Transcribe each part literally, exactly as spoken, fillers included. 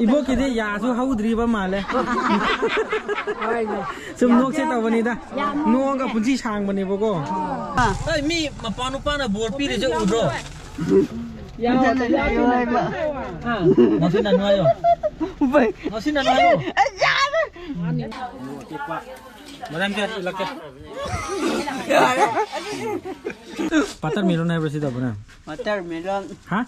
ꯏꯕꯣꯛꯀꯤꯗꯤ ꯌꯥꯁꯨ ꯍꯧꯗ꯭ꯔꯤꯕ ꯃꯥꯜꯂꯦ꯫ ꯁꯨꯝ ꯅꯣꯛꯁꯦ ꯇꯧꯕꯅꯤꯗ꯫ ꯅꯣꯛꯑꯒ ꯄꯨꯟꯁꯤ ꯁꯥꯡꯕꯅꯦꯕꯀꯣ꯫ ꯑꯩ ꯃꯤ ꯃꯄꯥ ꯅꯨꯄꯥꯅ ꯕꯣꯔ ꯄꯤꯔꯤꯁꯦ ꯎꯗ꯭ꯔꯣ? ꯉꯥꯎꯁꯤꯟꯅꯅꯨ ꯍꯥꯏꯌꯣ꯫ ꯉꯥꯎꯁꯤꯟꯅꯅꯨ ꯍꯥꯏꯌꯣ꯫ ꯃꯦꯗꯥꯝꯁꯦ ꯏꯜꯂꯛꯀꯦ꯫ ꯄꯥꯇꯔ ꯃꯦꯂꯣꯟ ꯍꯥꯏꯕ꯭ꯔꯥ ꯁꯤꯗꯕꯨꯅꯦ? ꯋꯥꯇꯔꯃꯦꯂꯣꯟ꯫ ꯍꯥ?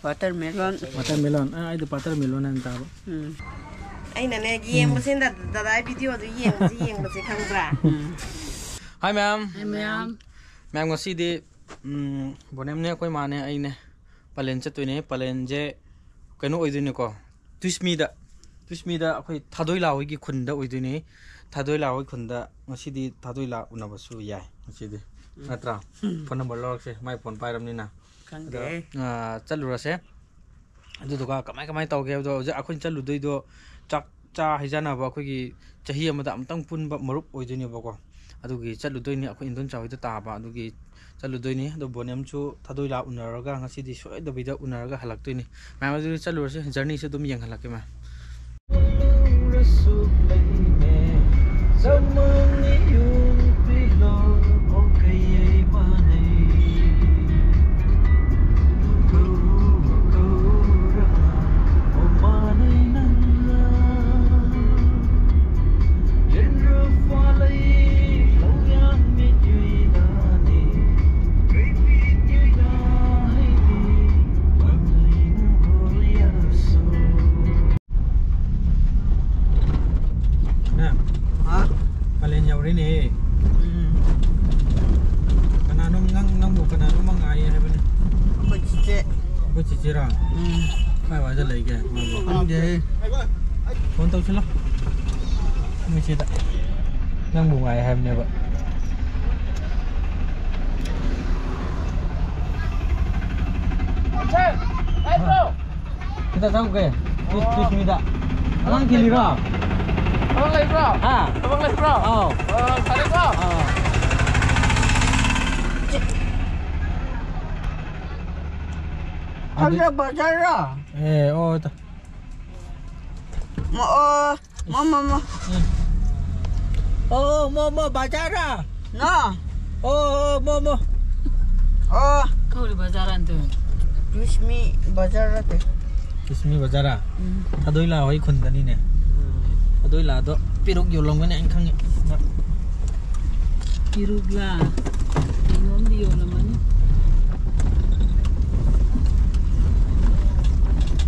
ꯋꯥꯇꯔꯃꯦꯂꯣꯟ꯫ ꯋꯥꯇꯔꯃꯦꯂꯣꯟ꯫ ꯑ, ꯑꯩꯗꯤ ꯄꯥꯇꯔꯃꯦꯂꯣꯟ ꯍꯥꯏꯅ ꯇꯥꯕ꯫ ꯎꯝ꯫ ꯑꯩꯅꯅꯦ, ꯌꯦꯡꯕꯁꯦ ꯗ-, ꯗꯗꯥꯏ ꯚꯤꯗꯤꯑꯣꯗꯨ ꯌꯦꯡꯕꯁꯦ, ꯌꯦꯡꯕꯁꯦ ꯈꯪꯕ꯭ꯔꯥ? ꯎꯝ꯫ ꯍꯥꯏ ꯃꯌꯥꯝ꯫ ꯍꯥꯏ ꯃꯌꯥꯝ꯫ ꯃꯌꯥꯝ, ꯉꯁꯤꯗꯤ, ꯎꯝ, ꯕꯣꯅꯦꯝꯅꯦ, ꯑꯩꯈꯣꯏ ꯃꯥꯅꯦ, ꯑꯩꯅꯦ ꯄꯂꯦꯟ ꯆꯠꯇꯣꯏꯅꯦ꯫ ꯄꯂꯦꯟꯁꯦ ꯀꯩꯅꯣ ꯑꯣꯏꯗꯣꯏꯅꯦꯀꯣ, ꯇꯨꯏꯁꯃꯤꯗ, ꯇꯨꯏꯁꯃꯤꯗ ꯑꯩꯈꯣꯏ ꯊꯥꯗꯣꯏꯂꯥ ꯍꯣꯏꯒꯤ ꯈꯨꯟꯗ ꯑꯣꯏꯗꯣꯏꯅꯦ꯫ ꯊꯥꯗꯣꯏꯂꯥ ꯍꯣꯏ ꯈꯨꯟꯗ ꯉꯁꯤꯗꯤ ꯊꯥꯗꯣꯏꯂꯥ ꯎꯅꯕꯁꯨ ꯌꯥꯏ ꯉꯁꯤꯗꯤ꯫ ꯎꯝ꯫ ꯅꯠꯇ꯭ꯔꯥ? ꯎꯝ꯫ ꯐꯣꯟ ꯅꯝꯕꯔ ꯂꯧꯔꯛꯁꯦ, ꯃꯥꯏ ꯐꯣꯟ ꯄꯥꯏꯔꯕꯅꯤꯅ꯫ ꯈꯪꯗꯦ꯫ ꯑꯗꯣ, ꯑ, ꯆꯠꯂꯨꯔꯁꯦ꯫ ꯑꯗꯨꯗꯨꯒ ꯀꯃꯥꯏ, ꯀꯃꯥꯏ ꯇꯧꯒꯦ ꯍꯥꯏꯕꯗꯣ, ꯍꯧꯖꯤꯛ ꯑꯩꯈꯣꯏꯅ ꯆꯠꯂꯨꯗꯣꯏꯗꯣ ꯆꯥꯛ ꯆꯥ ꯍꯩꯖꯥꯟꯅꯕ ꯑꯩꯈꯣꯏꯒꯤ ꯆꯍꯤ ꯑꯃꯗ ꯑꯃꯨꯛꯇꯪ ꯄꯨꯟꯕ ꯃꯔꯨꯞ ꯑꯣꯏꯗꯣꯏꯅꯦꯕꯀꯣ꯫ ꯑꯗꯨꯒꯤ ꯆꯠꯂꯨꯗꯣꯏꯅꯤ, ꯑꯩꯈꯣꯏ ꯏꯟꯗꯣꯟꯆꯥ ꯍꯣꯏꯗ ꯇꯥꯕ, ꯑꯗꯨꯒꯤ ꯆꯠꯂꯨꯗꯣꯏꯅꯤ꯫ ꯑꯗꯣ ꯕꯣꯅꯦꯝꯁꯨ ꯊꯥꯗꯣꯏꯂꯥ ꯎꯅꯔꯒ ꯉꯁꯤꯗꯤ ꯁꯣꯏꯗꯕꯤꯗ ꯎꯅꯔꯒ ꯍꯜꯂꯛꯇꯣꯏꯅꯤ꯫ ꯃꯌꯥꯝ, ꯑꯗꯨꯗꯤ ꯆꯠꯂꯨꯔꯁꯤ, ꯖꯔꯅꯤꯁꯨ ꯑꯗꯨꯝ ꯌꯦꯡꯍꯜꯂꯛꯀꯦ ꯃꯌꯥꯝ꯫ ꯅꯪ ꯍꯥ? ꯀꯥꯂꯦꯟ ꯌꯧꯔꯦꯅꯦꯍꯦ꯫ ꯎꯝ꯫ ꯀꯅꯥꯅꯣ ꯅꯪ, ꯅꯪꯕꯨ ꯀꯅꯥꯅꯣꯝꯃ ꯉꯥꯏꯌꯦ ꯍꯥꯏꯕꯅꯦ꯫ ꯑꯩꯈꯣꯏ ꯆꯤꯆꯦ꯫ ꯑꯩꯈꯣꯏ ꯆꯤꯆꯦꯔꯣ? ꯎꯝ꯫ ꯀꯥꯏ ꯋꯥꯏꯗ ꯂꯩꯒꯦ ꯃꯥꯕꯨ? ꯈꯪꯗꯦꯍꯦ꯫ ꯐꯣꯟ ꯇꯧꯁꯤꯜꯂꯣ꯫ ꯃꯣꯏ ꯆꯦꯗ꯫ ꯅꯪꯕꯨ ꯉꯥꯏ ꯍꯥꯏꯕꯅꯦꯕ꯫ ꯈꯤꯇ ꯆꯪꯉꯨꯀꯦ꯫ ꯇꯨ-, ꯇꯨꯁꯃꯤꯗ꯫ ꯑꯉꯥꯡ ꯊꯤꯜꯂꯤꯔꯣ? ꯊꯕꯛ ꯂꯩꯕ꯭ꯔꯣ? ꯍꯥ? ꯊꯕꯛ ꯂꯩꯕ꯭ꯔꯣ? ꯑꯥꯎ꯫ ꯑꯣ, ꯐꯔꯦꯀꯣ? ꯑꯥꯎ꯫ ꯑꯗꯨ ꯍꯧꯖꯤꯛ ꯕꯖꯥꯔꯔꯣ? ꯑꯦ, ꯑꯣ, ꯇ-, ꯃꯣ-, ꯑꯣ, ꯃꯣ, ꯃꯣ, ꯃꯣ꯫ ꯑꯣ, ꯃꯣ, ꯃꯣ, ꯕꯖꯥꯔ꯫ ꯅꯣ꯫ ꯑꯣ, ꯑꯣ, ꯃꯣ, ꯃꯣ꯫ ꯑꯣ꯫ ꯀꯧꯔꯤ ꯕꯖꯥꯔ ꯑꯟꯇꯨ? ꯀ꯭ꯔꯤꯁꯃꯤ ꯕꯖꯥꯔ ꯅꯠꯇꯦ꯫ ꯀ꯭ꯔꯤꯁꯃꯤ ꯕꯖꯥꯔ? ꯎꯝ꯫ ꯊꯥꯗꯣꯏꯂꯥ ꯍꯣꯏ ꯈꯨꯟꯗꯅꯤꯅꯦ꯫ ꯎꯝ꯫ ꯊꯥꯗꯣꯏꯂꯥꯗꯣ ꯄꯦꯔꯨꯛ ꯌꯣꯜꯂꯝꯒꯅꯤ ꯑꯩꯅ ꯈꯪꯉꯦ꯫ ꯄꯦꯔꯨꯛꯂꯥ? ꯀꯩꯅꯣꯝꯗꯤ ꯌꯣꯜꯂꯝꯃꯅꯤ꯫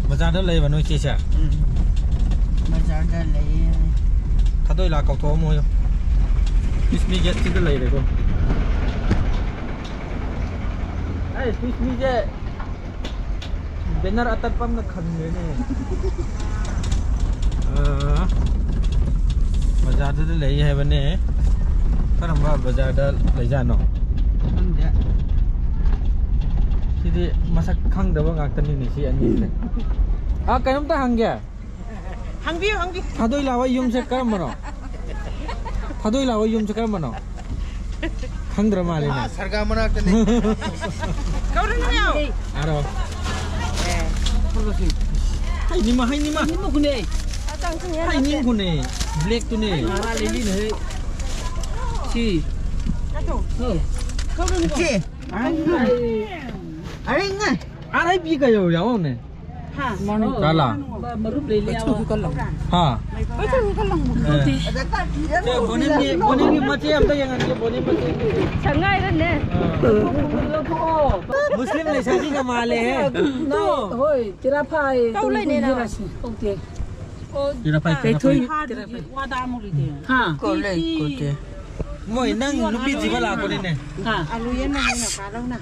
ꯕꯖꯥꯔꯗ ꯂꯩꯕ ꯅꯣꯏ ꯆꯦꯁꯦ? ꯎꯝ꯫ ꯕꯖꯥꯔꯗ ꯂꯩꯌꯦ꯫ ꯊꯥꯗꯣꯏꯂꯥ ꯀꯧꯊꯣꯛꯑꯝꯃꯣ꯫ ꯀ꯭ꯔꯤꯁꯃꯤ ꯒꯦꯠꯁꯤꯗ ꯂꯩꯔꯦꯀꯣ꯫ ꯑꯩ ꯀ꯭ꯔꯤꯁꯃꯤꯁꯦ ꯕꯦꯅꯔ ꯑꯇꯠꯄ ꯑꯃꯅ ꯈꯟꯈ꯭ꯔꯦꯅꯦ꯫ ꯑ, ꯕꯖꯥꯔꯗꯨꯗ ꯂꯩ ꯍꯥꯏꯕꯅꯦ꯫ ꯀꯔꯝꯕ ꯕꯖꯥꯔꯗ ꯂꯩꯖꯥꯠꯅꯣ? ꯈꯪꯗꯦ꯫ ꯁꯤꯗꯤ ꯃꯁꯛ ꯈꯪꯗꯕ ꯉꯥꯛꯇꯅꯤꯅꯦ, ꯁꯤ ꯑꯅꯤꯁꯦ꯫ ꯑ, ꯀꯩꯅꯣꯝꯇ ꯍꯪꯒꯦ꯫ ꯍꯪꯕꯤꯌꯨ, ꯍꯪꯕꯤꯌꯨ꯫ ꯊꯥꯗꯣꯏ ꯂꯥꯛꯑꯣ ꯌꯨꯝꯁꯦ ꯀꯔꯝꯕꯅꯣ? ꯊꯥꯗꯣꯏ ꯂꯥꯛꯑꯣ ꯌꯨꯝꯁꯦ ꯀꯔꯝꯕꯅꯣ? ꯈꯪꯗ꯭ꯔ ꯃꯥꯜꯂꯦꯅꯦ꯫ ꯑꯥ, ꯁꯔꯒꯥ ꯃꯅꯥꯛꯇꯅꯤ꯫ ꯀꯧꯔꯨꯅꯨ꯫ ꯑꯥꯔꯣ꯫ ꯍꯩꯅꯤꯃ, ꯍꯩꯅꯤꯃ꯫ ꯍꯩꯅꯤꯃ ꯈꯨꯅꯦ꯫ ꯍꯩꯅꯤꯃ ꯈꯨꯅꯦ꯫ ꯕ꯭ꯂꯦꯛꯇꯨꯅꯦ꯫ ꯃꯥꯔꯥ ꯂꯩꯂꯤꯅꯦ꯫ ꯁꯤ꯫ ꯀꯧꯔꯨꯅꯨ꯫ ꯏꯆꯦ꯫ ꯑꯔꯩ ꯉꯥꯏ꯫ ꯑꯔꯩ ꯉꯥꯏ꯫ ꯑꯔꯩ ꯄꯤ ꯀꯩ ꯌꯥꯎ ꯌꯥꯎꯅꯦ꯫ ꯍꯥ? ꯆꯥꯂꯥ꯫ ꯃꯔꯨꯞ ꯂꯩ ꯂꯩ꯫ ꯍꯥ? ꯑꯦ꯫ ꯁꯦ, ꯕꯣꯅꯤꯝꯒꯤ, ꯕꯣꯅꯤꯝꯒꯤ ꯃꯆꯦ ꯑꯝꯇ ꯌꯦꯡꯍꯟꯒꯦ, ꯕꯣꯅꯤꯝ ꯃꯆꯦ꯫ ꯁꯉꯥꯏꯔꯅꯦ꯫ ꯑꯥ꯫ ꯂꯧꯊꯣꯛꯑꯣ꯫ ꯃꯨꯁꯂꯤꯝ ꯂꯩꯁꯥꯕꯤꯒ ꯃꯥꯜꯂꯦꯍꯦ꯫ ꯅꯣ, ꯍꯣꯏ, ꯇꯦꯔꯥ ꯐꯥꯏ, ꯇꯧ ꯂꯩꯅꯦ ꯅꯪ꯫ ꯇꯧꯗꯦ꯫ ꯇꯦꯔꯥ ꯐꯥꯏ, ꯇꯦꯔꯥ ꯐꯥꯏ꯫ ꯍꯥ? ꯀꯣꯜꯂꯦ, ꯀꯣꯜꯂꯦ꯫ ꯃꯣꯏ ꯅꯪ ꯅꯨꯄꯤ ꯊꯤꯕ ꯂꯥꯛꯄꯅꯤꯅꯦ꯫ ꯍꯥ? ꯑꯂꯨ ꯌꯦꯟ ꯃꯍꯤꯅ ꯀꯥꯔꯧꯅ꯫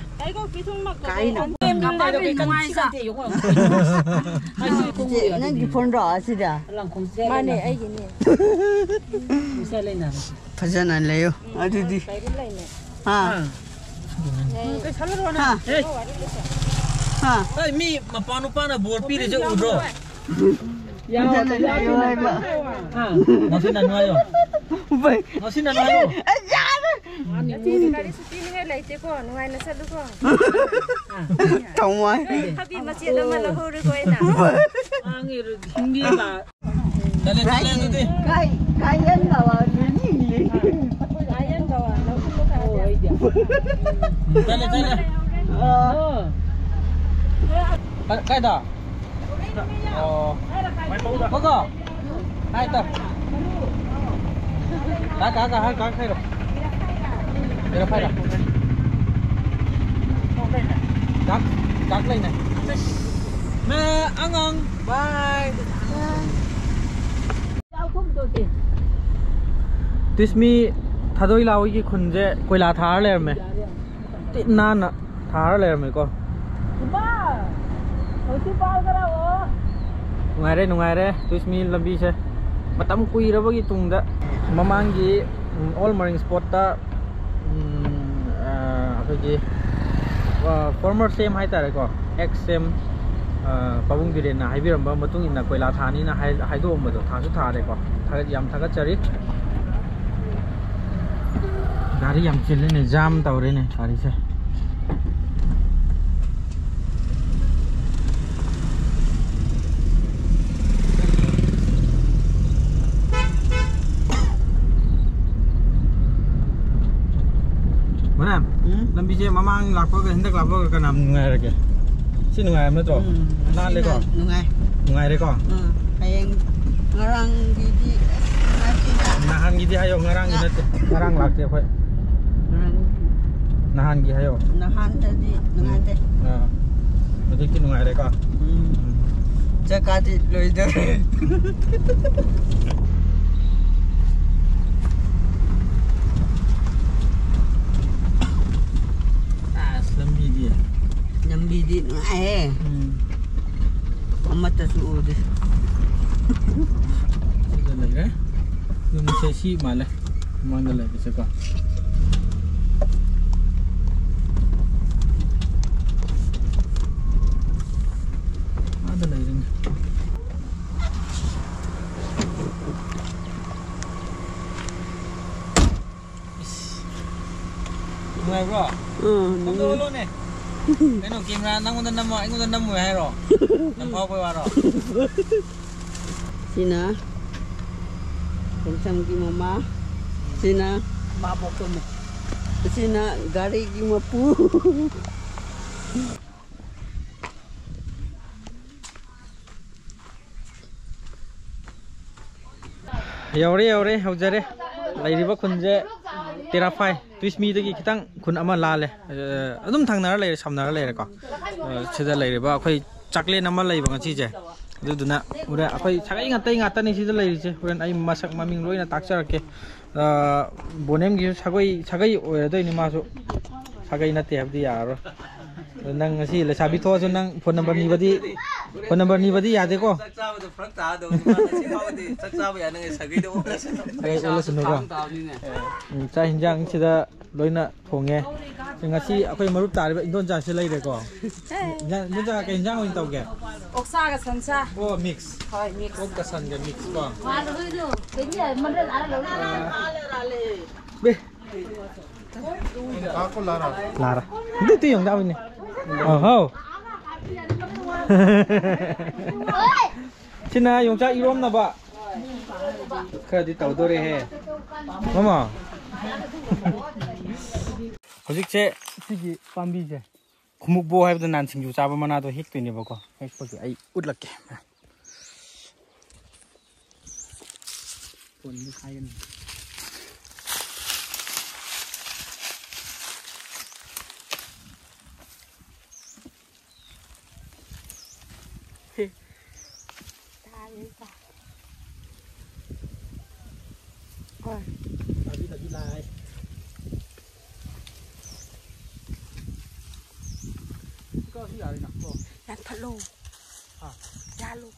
ꯀꯥꯏꯅ꯫ ꯅꯨꯡꯉꯥꯏꯁꯥ꯫ ꯆꯤꯆꯦ, ꯅꯪꯒꯤ ꯐꯣꯟꯔꯣ ꯑꯁꯤꯗ? ꯃꯥꯅꯦ, ꯑꯩꯒꯤꯅꯦ꯫ ꯐꯖꯅ ꯂꯩꯌꯨ꯫ ꯑꯗꯨꯗꯤ꯫ ꯍꯥ? ꯍꯥ? ꯍꯥ? ꯑꯩ ꯃꯤ ꯃꯄꯥ ꯅꯨꯄꯥꯅ ꯕꯣꯔ ꯄꯤꯔꯤꯁꯦ ꯎꯗ꯭ꯔꯣ? ꯐꯖꯅ ꯂꯩꯌꯨ ꯍꯥꯏꯕ꯫ ꯍꯥ? ꯉꯥꯎꯁꯤꯟꯅꯅꯨ ꯍꯥꯏꯌꯣ꯫ ꯎꯄꯥꯏ꯫ ꯉꯥꯎꯁꯤꯟꯅꯅꯨ ꯍꯥꯏꯌꯣ꯫ ꯑꯁ, ꯌꯥꯔꯦ꯫ ꯒꯥꯔꯤꯁꯨ ꯄꯤꯅꯤꯡꯉꯥꯏ ꯂꯩꯇꯦꯀꯣ, ꯅꯨꯡꯉꯥꯏꯅ ꯆꯠꯂꯨꯀꯣ꯫ ꯊꯧꯃꯥꯏ꯫ ꯊꯕꯤ ꯃꯆꯦꯠ ꯑꯃ ꯂꯧꯍꯧꯔꯦꯀꯣ ꯑꯩꯅ꯫ ꯎꯄꯥꯏ꯫ ꯆꯠꯂꯦ, ꯆꯠꯂꯦ, ꯑꯗꯨꯗꯤ꯫ ꯀꯥꯏ, ꯀꯥꯏ ꯌꯦꯟ ꯕꯕꯥ ꯃꯤꯅꯤꯡꯂꯤ꯫ ꯆꯠꯂꯦ, ꯆꯠꯂꯦ꯫ ꯑꯣ꯫ ꯀꯥꯏ-, ꯀꯥꯏꯗ? ꯑꯣ꯫ ꯀꯣ, ꯀꯣ꯫ ꯍꯥꯏ, ꯇ꯫ ꯀꯥ, ꯀꯥ, ꯀꯥ, ꯍꯥꯏ, ꯀꯥ, ꯈꯥꯏꯔꯣ꯫ ꯀꯩꯅꯣ ꯐꯥꯏꯔꯣ꯫ ꯗꯥꯛ, ꯗꯥꯛ ꯂꯩꯅꯦ꯫ ꯃꯦ, ꯑꯉꯥꯡ꯫ ꯕꯥꯏ꯫ ꯇꯤꯁꯃꯤ ꯊꯥꯗꯣꯏ ꯂꯥꯎꯒꯤ ꯈꯨꯟꯁꯦ ꯀꯣꯏꯂꯥ ꯊꯥꯔ ꯂꯩꯔꯝꯃꯦ꯫ ꯇꯤꯠ ꯅꯥꯟꯅ ꯊꯥꯔ ꯂꯩꯔꯝꯃꯦꯀꯣ꯫ ꯅꯨꯡꯉꯥꯏꯔꯦ, ꯅꯨꯡꯉꯥꯏꯔꯦ ꯇꯨꯏꯁꯃꯤ ꯂꯝꯕꯤꯁꯦ꯫ ꯃꯇꯝ ꯀꯨꯏꯔꯕꯒꯤ ꯇꯨꯡꯗ ꯃꯃꯥꯡꯒꯤ, ꯎꯝ, ꯑꯣꯜ ꯃꯔꯤꯡ ꯁ꯭ꯄꯣꯠꯇ, ꯎꯝ, ꯑ, ꯑꯩꯈꯣꯏꯒꯤ, ꯑ, ꯐꯣꯔꯃꯔ ꯁꯤ ꯑꯦꯝ ꯍꯥꯏꯇꯥꯔꯦꯀꯣ, ꯑꯦꯛꯁ ꯁꯤ ꯑꯦꯝ, ꯑ, ꯄꯥꯕꯨꯡ ꯕꯤꯔꯦꯟꯅ ꯍꯥꯏꯕꯤꯔꯝꯕ ꯃꯇꯨꯡ ꯏꯟꯅ ꯀꯣꯏꯂꯥ ꯊꯥꯅꯤꯅ ꯍꯥꯏ-, ꯍꯥꯏꯗꯣꯛꯑꯝꯕꯗꯣ ꯊꯥꯁꯨ ꯊꯥꯔꯦꯀꯣ꯫ ꯊꯥꯒꯠ-, ꯌꯥꯝ ꯊꯥꯒꯠꯆꯔꯤ꯫ ꯒꯥꯔꯤ ꯌꯥꯝ ꯆꯤꯜꯂꯤꯅꯦ, ꯖꯥꯝ ꯇꯧꯔꯦꯅꯦ ꯒꯥꯔꯤꯁꯦ꯫ ꯃꯣꯅꯦ, ꯎꯝ? ꯂꯝꯕꯤꯁꯦ ꯃꯃꯥꯡ ꯂꯥꯛꯄꯒ ꯍꯟꯗꯛ ꯂꯥꯛꯄꯒ ꯀꯅꯥꯝ ꯅꯨꯡꯉꯥꯏꯔꯒꯦ? ꯁꯤ ꯅꯨꯡꯉꯥꯏꯔꯕ ꯅꯠꯇ꯭ꯔꯣ? ꯎꯝ, ꯅꯥꯜꯂꯦꯀꯣ? ꯁꯤꯅ ꯅꯨꯡꯉꯥꯏ꯫ ꯅꯨꯡꯉꯥꯏꯔꯦꯀꯣ? ꯎꯝ, ꯍꯌꯦꯡ ꯉꯔꯥꯡꯒꯤꯗꯤ ꯅꯨꯡꯉꯥꯏꯇꯦꯗ꯫ ꯅꯍꯥꯟꯒꯤꯗꯤ ꯍꯥꯏꯌꯣ, ꯉꯔꯥꯡꯒꯤ ꯅꯠꯇꯦ꯫ ꯉꯔꯥꯡ ꯂꯥꯛꯇꯦ ꯑꯩꯈꯣꯏ꯫ ꯉꯔꯥꯡ ꯅꯍꯥꯟꯒꯤ ꯍꯥꯏꯌꯣ꯫ ꯅꯍꯥꯟꯗꯗꯤ ꯅꯨꯡꯉꯥꯏꯇꯦ꯫ ꯑꯥ꯫ ꯍꯧꯖꯤꯛꯇꯤ ꯅꯨꯡꯉꯥꯏꯔꯦꯀꯣ? ꯎꯝ꯫ ꯎꯝ꯫ ꯆꯥꯛꯀꯥꯗꯤ ꯂꯣꯏꯗꯧꯔꯦ꯫ ꯑꯁ, ꯂꯝꯕꯤꯗꯤ꯫ ꯂꯝꯕꯤꯗꯤ ꯅꯨꯡꯉꯥꯏꯍꯦ꯫ ꯎꯝ꯫ ꯑꯃꯠꯇꯁꯨ ꯎꯗꯦ꯫ ꯁꯤꯗ ꯂꯩꯔꯦ꯫ ꯌꯨꯝꯁꯦ ꯁꯤ ꯃꯥꯜꯂꯦ꯫ ꯃꯃꯥꯡꯗ ꯂꯩꯕꯁꯦꯀꯣ꯫ ꯑꯥꯗ ꯂꯩꯔꯦꯅꯦ꯫ ꯏꯁ꯫ ꯅꯨꯡꯉꯥꯏꯕ꯭ꯔꯣ? ꯎꯝ, ꯐꯣꯇꯣ ꯅꯨꯡꯉꯥꯏ꯫ ꯑꯣꯜꯂꯣꯅꯦ꯫ ꯀꯩꯅꯣ, ꯀꯦꯃꯦꯔꯥ ꯅꯪꯉꯣꯟꯗ ꯅꯝꯃꯣ, ꯑꯩꯉꯣꯟꯗ ꯅꯝꯃꯣꯏ ꯍꯥꯏꯔꯣ? ꯌꯥꯝ ꯐꯥꯎꯕꯩ ꯋꯥꯔꯣ? ꯁꯤꯅ ꯈꯣꯡꯁꯝꯒꯤ ꯃꯃꯥ, ꯁꯤꯅ ꯃꯥꯕꯣꯛ ꯀꯨꯝꯃꯦ꯫ ꯁꯤꯅ ꯒꯥꯔꯤꯒꯤ ꯃꯄꯨ꯫ ꯌꯧꯔꯦ, ꯌꯧꯔꯦ, ꯌꯧꯖꯔꯦ꯫ ꯂꯩꯔꯤꯕ ꯈꯨꯟꯁꯦ ꯇꯦꯔꯥꯐꯥꯏ, ꯇꯨꯏꯁꯃꯤꯗꯒꯤ ꯈꯤꯇꯪ ꯈꯨꯟ ꯑꯃ ꯂꯥꯜꯂꯦ꯫ ꯑ, ꯑꯗꯨꯝ ꯊꯪꯅꯔ ꯂꯩꯔꯦ, ꯁꯝꯅꯔ ꯂꯩꯔꯦꯀꯣ꯫ ꯑ, ꯁꯤꯗ ꯂꯩꯔꯤꯕ ꯑꯩꯈꯣꯏ ꯆꯥꯛꯂꯦꯟ ꯑꯃ ꯂꯩꯕ ꯉꯁꯤꯁꯦ꯫ ꯑꯗꯨꯗꯨꯅ ꯎꯔꯦ, ꯑꯩꯈꯣꯏ ꯁꯥꯒꯩ ꯉꯥꯇꯩ ꯉꯥꯛꯇꯅꯤ ꯁꯤꯗ ꯂꯩꯔꯤꯁꯦ꯫ ꯍꯣꯔꯦꯟ ꯑꯩ ꯃꯁꯛ ꯃꯃꯤꯡ ꯂꯣꯏꯅ ꯇꯥꯛꯆꯔꯛꯀꯦ꯫ ꯑ, ꯕꯣꯅꯦꯝꯒꯤꯁꯨ ꯁꯥꯒꯩ, ꯁꯥꯒꯩ ꯑꯣꯏꯔꯗꯣꯏꯅꯤ ꯃꯥꯁꯨ꯫ ꯁꯥꯒꯩ ꯅꯠꯇꯦ ꯍꯥꯏꯕꯗꯤ ꯌꯥꯔꯔꯣꯏ꯫ ꯑꯗꯣ ꯅꯪ ꯉꯁꯤ ꯂꯩꯁꯥꯕꯤ ꯊꯣꯛꯑꯁꯨ ꯅꯪ ꯐꯣꯟ ꯅꯝꯕꯔ ꯅꯤꯕꯗꯤ, ꯐꯣꯟ ꯅꯝꯕꯔ ꯅꯤꯕꯗꯤ ꯌꯥꯗꯦꯀꯣ? ꯆꯥꯛ ꯆꯥꯕꯗꯣ ꯐꯔꯛ ꯇꯥꯗꯧꯅꯤ꯫ ꯃꯥ ꯉꯁꯤ ꯐꯥꯎꯕꯗꯤ ꯆꯥꯛ ꯆꯥꯕ ꯌꯥꯅꯉꯩ ꯁꯥꯒꯩꯗ ꯑꯣꯜꯂꯁꯅꯨ꯫ ꯁꯥꯒꯩ ꯑꯣꯜꯂꯁꯅꯨꯀꯣ꯫ ꯇꯥꯕꯅꯤꯅꯦ꯫ ꯎꯝ, ꯆꯥꯛ ꯍꯤꯟꯖꯥꯡ ꯁꯤꯗ ꯂꯣꯏꯅ ꯊꯣꯡꯉꯦ꯫ ꯉꯁꯤ ꯑꯩꯈꯣꯏ ꯃꯔꯨꯞ ꯇꯥꯔꯤꯕ ꯏꯟꯗꯣꯟꯆꯥꯁꯦ ꯂꯩꯔꯦꯀꯣ꯫ ꯏꯟꯖꯥꯡ, ꯏꯟꯗꯣꯟꯆꯥ ꯀꯩ ꯏꯟꯖꯥꯡ ꯑꯣꯏꯅ ꯇꯧꯒꯦ? ꯑꯣꯛꯁꯥꯒ ꯁꯟꯁꯥ꯫ ꯑꯣ, ꯃꯤꯛꯁ꯫ ꯍꯣꯏ, ꯃꯤꯛꯁ꯫ ꯑꯣꯛꯀ ꯁꯟꯒ ꯃꯤꯛꯁ ꯀꯣ꯫ ꯕꯦ꯫ ꯂꯥꯔꯥ꯫ ꯑꯗꯨ ꯇꯨ ꯌꯦꯡꯗꯥꯕꯅꯤ꯫ ꯑꯍꯥꯎ꯫ ꯁꯤꯅ ꯌꯣꯡꯆꯥꯛ ꯏꯔꯣꯝꯅꯕ꯫ ꯈꯔꯗꯤ ꯇꯧꯗꯣꯔꯦꯍꯦ꯫ ꯃꯃꯥ꯫ ꯍꯧꯖꯤꯛꯁꯦ ꯁꯤꯒꯤ ꯄꯥꯝꯕꯤꯁꯦ ꯈꯨꯃꯨꯛꯕꯣ ꯍꯥꯏꯕꯗ ꯅꯍꯥꯟ ꯁꯤꯡꯖꯨ ꯆꯥꯕ ꯃꯅꯥꯗꯣ ꯍꯦꯛꯇꯣꯏꯅꯦꯕꯀꯣ꯫ ꯍꯦꯛꯄꯒꯤ ꯑꯩ ꯎꯠꯂꯛꯀꯦ꯫ ꯐꯣꯟꯗꯤ ꯈꯥꯏꯒꯅꯤ꯫ ꯍꯣꯏ꯫ ꯇꯥꯕꯤ ꯇꯥꯕꯤ ꯂꯥꯏ꯫ ꯀꯣ, ꯁꯤ ꯌꯥꯔꯦꯅ, ꯀꯣ꯫ ꯌꯥꯟꯊꯠꯂꯣ꯫ ꯍꯥ꯫ ꯌꯥꯜꯂꯣ꯫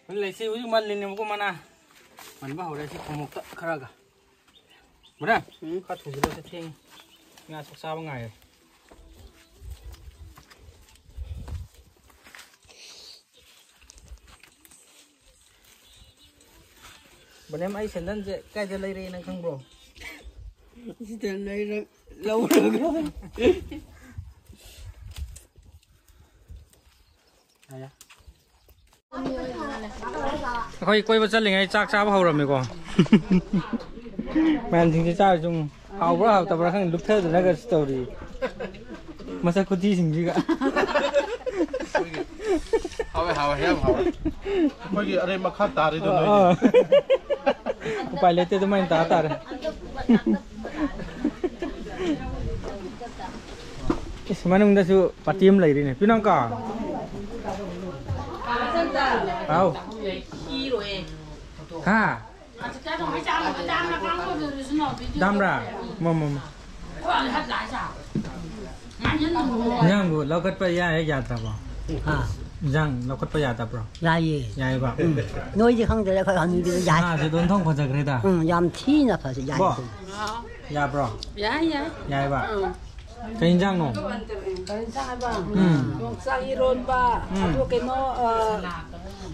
ꯍꯧꯖꯤꯛ ꯂꯩꯁꯤ, ꯍꯧꯖꯤꯛ ꯃꯜꯂꯤꯅꯦꯕꯀꯣ ꯃꯅꯥ꯫ ꯃꯟꯕ ꯍꯧꯔꯦ ꯁꯤ ꯈꯣꯡꯎꯞꯇ ꯈꯔꯒ꯫ ꯃꯨꯔꯥ, ꯎꯝ꯫ ꯈꯔ ꯊꯨꯖꯤꯜꯂꯁꯦ, ꯊꯦꯡꯉꯦ꯫ ꯉꯥ ꯆꯥꯛ ꯆꯥꯕ ꯉꯥꯏꯔꯦ꯫ ꯕꯣꯅꯦꯝ, ꯑꯩ ꯁꯦꯟꯗꯟꯁꯦ ꯀꯥꯏꯗ ꯂꯩꯔꯛꯑꯦ ꯅꯪ ꯈꯪꯕ꯭ꯔꯣ? ꯁꯤꯗ ꯂꯩꯔꯛ-, ꯂꯧꯔꯒ꯫ ꯑꯩꯈꯣꯏ ꯀꯣꯏꯕ ꯆꯠꯂꯤꯉꯩ ꯆꯥꯛ ꯆꯥꯕ ꯍꯧꯔꯝꯃꯦꯀꯣ꯫ ꯃꯌꯥꯝꯁꯤꯡꯁꯦ ꯆꯥꯔꯤꯁꯦ ꯌꯦꯡꯉꯨ꯫ ꯍꯥꯎꯕ꯭ꯔꯥ ꯍꯥꯎꯇꯕ꯭ꯔꯥ ꯈꯪꯗꯦ, ꯂꯨꯞꯊꯗꯅꯒꯁꯨ ꯇꯧꯔꯤ꯫ ꯃꯁꯛ ꯈꯨꯊꯤꯁꯤꯡꯁꯤꯒ꯫ ꯍꯥꯎꯋꯦ, ꯍꯥꯎꯋꯦ, ꯌꯥꯝ ꯍꯥꯎꯋꯦ꯫ ꯑꯩꯈꯣꯏꯒꯤ ꯑꯔꯦꯝꯕ ꯈꯥ ꯇꯥꯔꯦꯗꯣ ꯑꯥ, ꯅꯣꯏꯒꯤ꯫ ꯑꯥ꯫ ꯎꯄꯥꯏ ꯂꯩꯇꯦ, ꯑꯗꯨꯃꯥꯏꯅ ꯇꯥ ꯇꯥꯔꯦ꯫ ꯏꯁ, ꯃꯅꯨꯡꯗꯁꯨ ꯄꯥꯔꯇꯤ ꯑꯃ ꯂꯩꯔꯤꯅꯦ꯫ ꯄꯤꯅꯥꯎꯀ꯫ ꯍꯥꯎ꯫ ꯍꯥ? ꯗꯥꯝꯔꯥ? ꯃꯣ, ꯃꯣ, ꯃꯣ꯫ ꯏꯟꯖꯥꯡꯕꯨ ꯂꯧꯈꯠꯄ ꯌꯥꯏ, ꯌꯥꯗ꯭ꯔꯕꯣ? ꯍꯥ? ꯏꯟꯖꯥꯡ ꯂꯧꯈꯠꯄ ꯌꯥꯗꯕ꯭ꯔꯣ? ꯌꯥꯏꯌꯦ꯫ ꯌꯥꯏꯌꯦꯕ? ꯎꯝ꯫ ꯅꯣꯏꯗꯤ ꯈꯪꯗ꯭ꯔꯦ, ꯑꯩꯈꯣꯏ ꯍꯅꯨꯕꯤꯗ ꯌꯥꯏ꯫ ꯉꯥꯁꯦ ꯑꯗꯨꯝ ꯊꯣꯡ ꯐꯖꯈ꯭ꯔꯦꯗ꯫ ꯎꯝ, ꯌꯥꯝ ꯊꯤꯅ ꯐꯖ-, ꯌꯥꯏ꯫ ꯕꯣ? ꯌꯥꯏ, ꯌꯥꯏ꯫ ꯌꯥꯏꯕ? ꯎꯝ꯫ ꯀꯩ ꯏꯟꯖꯥꯡꯅꯣ? ꯀꯔꯤ ꯏꯟꯖꯥꯡ ꯍꯥꯏꯕ? ꯎꯝ꯫ ꯌꯣꯡꯆꯥꯛ ꯏꯔꯣꯟꯕ, ꯎꯝ꯫ ꯑꯗꯨ ꯀꯩꯅꯣ, ꯑ,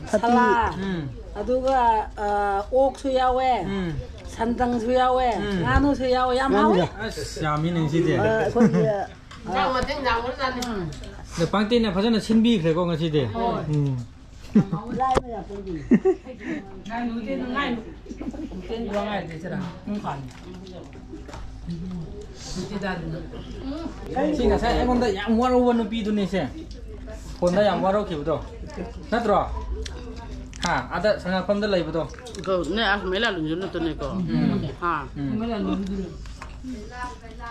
ꯊꯕꯤ꯫ ꯁꯂꯥ, ꯎꯝ꯫ ꯑꯗꯨꯒ, ꯑ, ꯑꯣꯛꯁꯨ ꯌꯥꯎꯋꯦ, ꯎꯝ꯫ ꯁꯟꯗꯪꯁꯨ ꯌꯥꯎꯋꯦ, ꯎꯝ꯫ ꯉꯥꯅꯨꯁꯨ ꯌꯥꯎꯋꯦ, ꯌꯥꯝ ꯍꯥꯎꯋꯦ꯫ ꯉꯥꯅꯨꯁꯨ꯫ ꯑꯁ, ꯌꯥꯝꯃꯤꯅꯦ ꯉꯁꯤꯗꯤ꯫ ꯑ, ꯑꯩꯈꯣꯏꯒꯤ, ꯑ, ꯏꯟꯖꯥꯡ ꯃꯊꯦꯜ ꯌꯥꯝꯈ꯭ꯔꯖꯥꯠꯅꯤ꯫ ꯎꯝ꯫ ꯑꯗꯣ ꯄꯥꯡꯇꯦꯟꯅ ꯐꯖꯅ ꯁꯤꯟꯕꯤꯈ꯭ꯔꯦꯀꯣ ꯉꯁꯤꯗꯤ꯫ ꯍꯣꯏ꯫ ꯎꯝ꯫ ꯂꯥꯏꯕ ꯌꯥꯄꯣꯟꯇꯦ꯫ ꯁꯤ ꯉꯁꯥꯏ ꯑꯩꯉꯣꯟꯗ ꯌꯥꯝ ꯋꯥꯔꯧꯕ ꯅꯨꯄꯤꯗꯨꯅꯤꯁꯦ꯫ ꯐꯣꯟꯗ ꯌꯥꯝ ꯋꯥꯔꯧꯈꯤꯕꯗꯣ꯫ ꯅꯠꯇ꯭ꯔꯣ? ꯍꯥ? ꯑꯥꯗ ꯁꯉꯥꯛꯐꯝꯗ ꯂꯩꯕꯗꯣ꯫ ꯅꯦ, ꯑꯁ, ꯃꯩ ꯂꯥꯂꯨꯡꯁꯨ ꯅꯠꯇꯅꯦꯀꯣ꯫ ꯎꯝ꯫ ꯍꯥ? ꯎꯝ꯫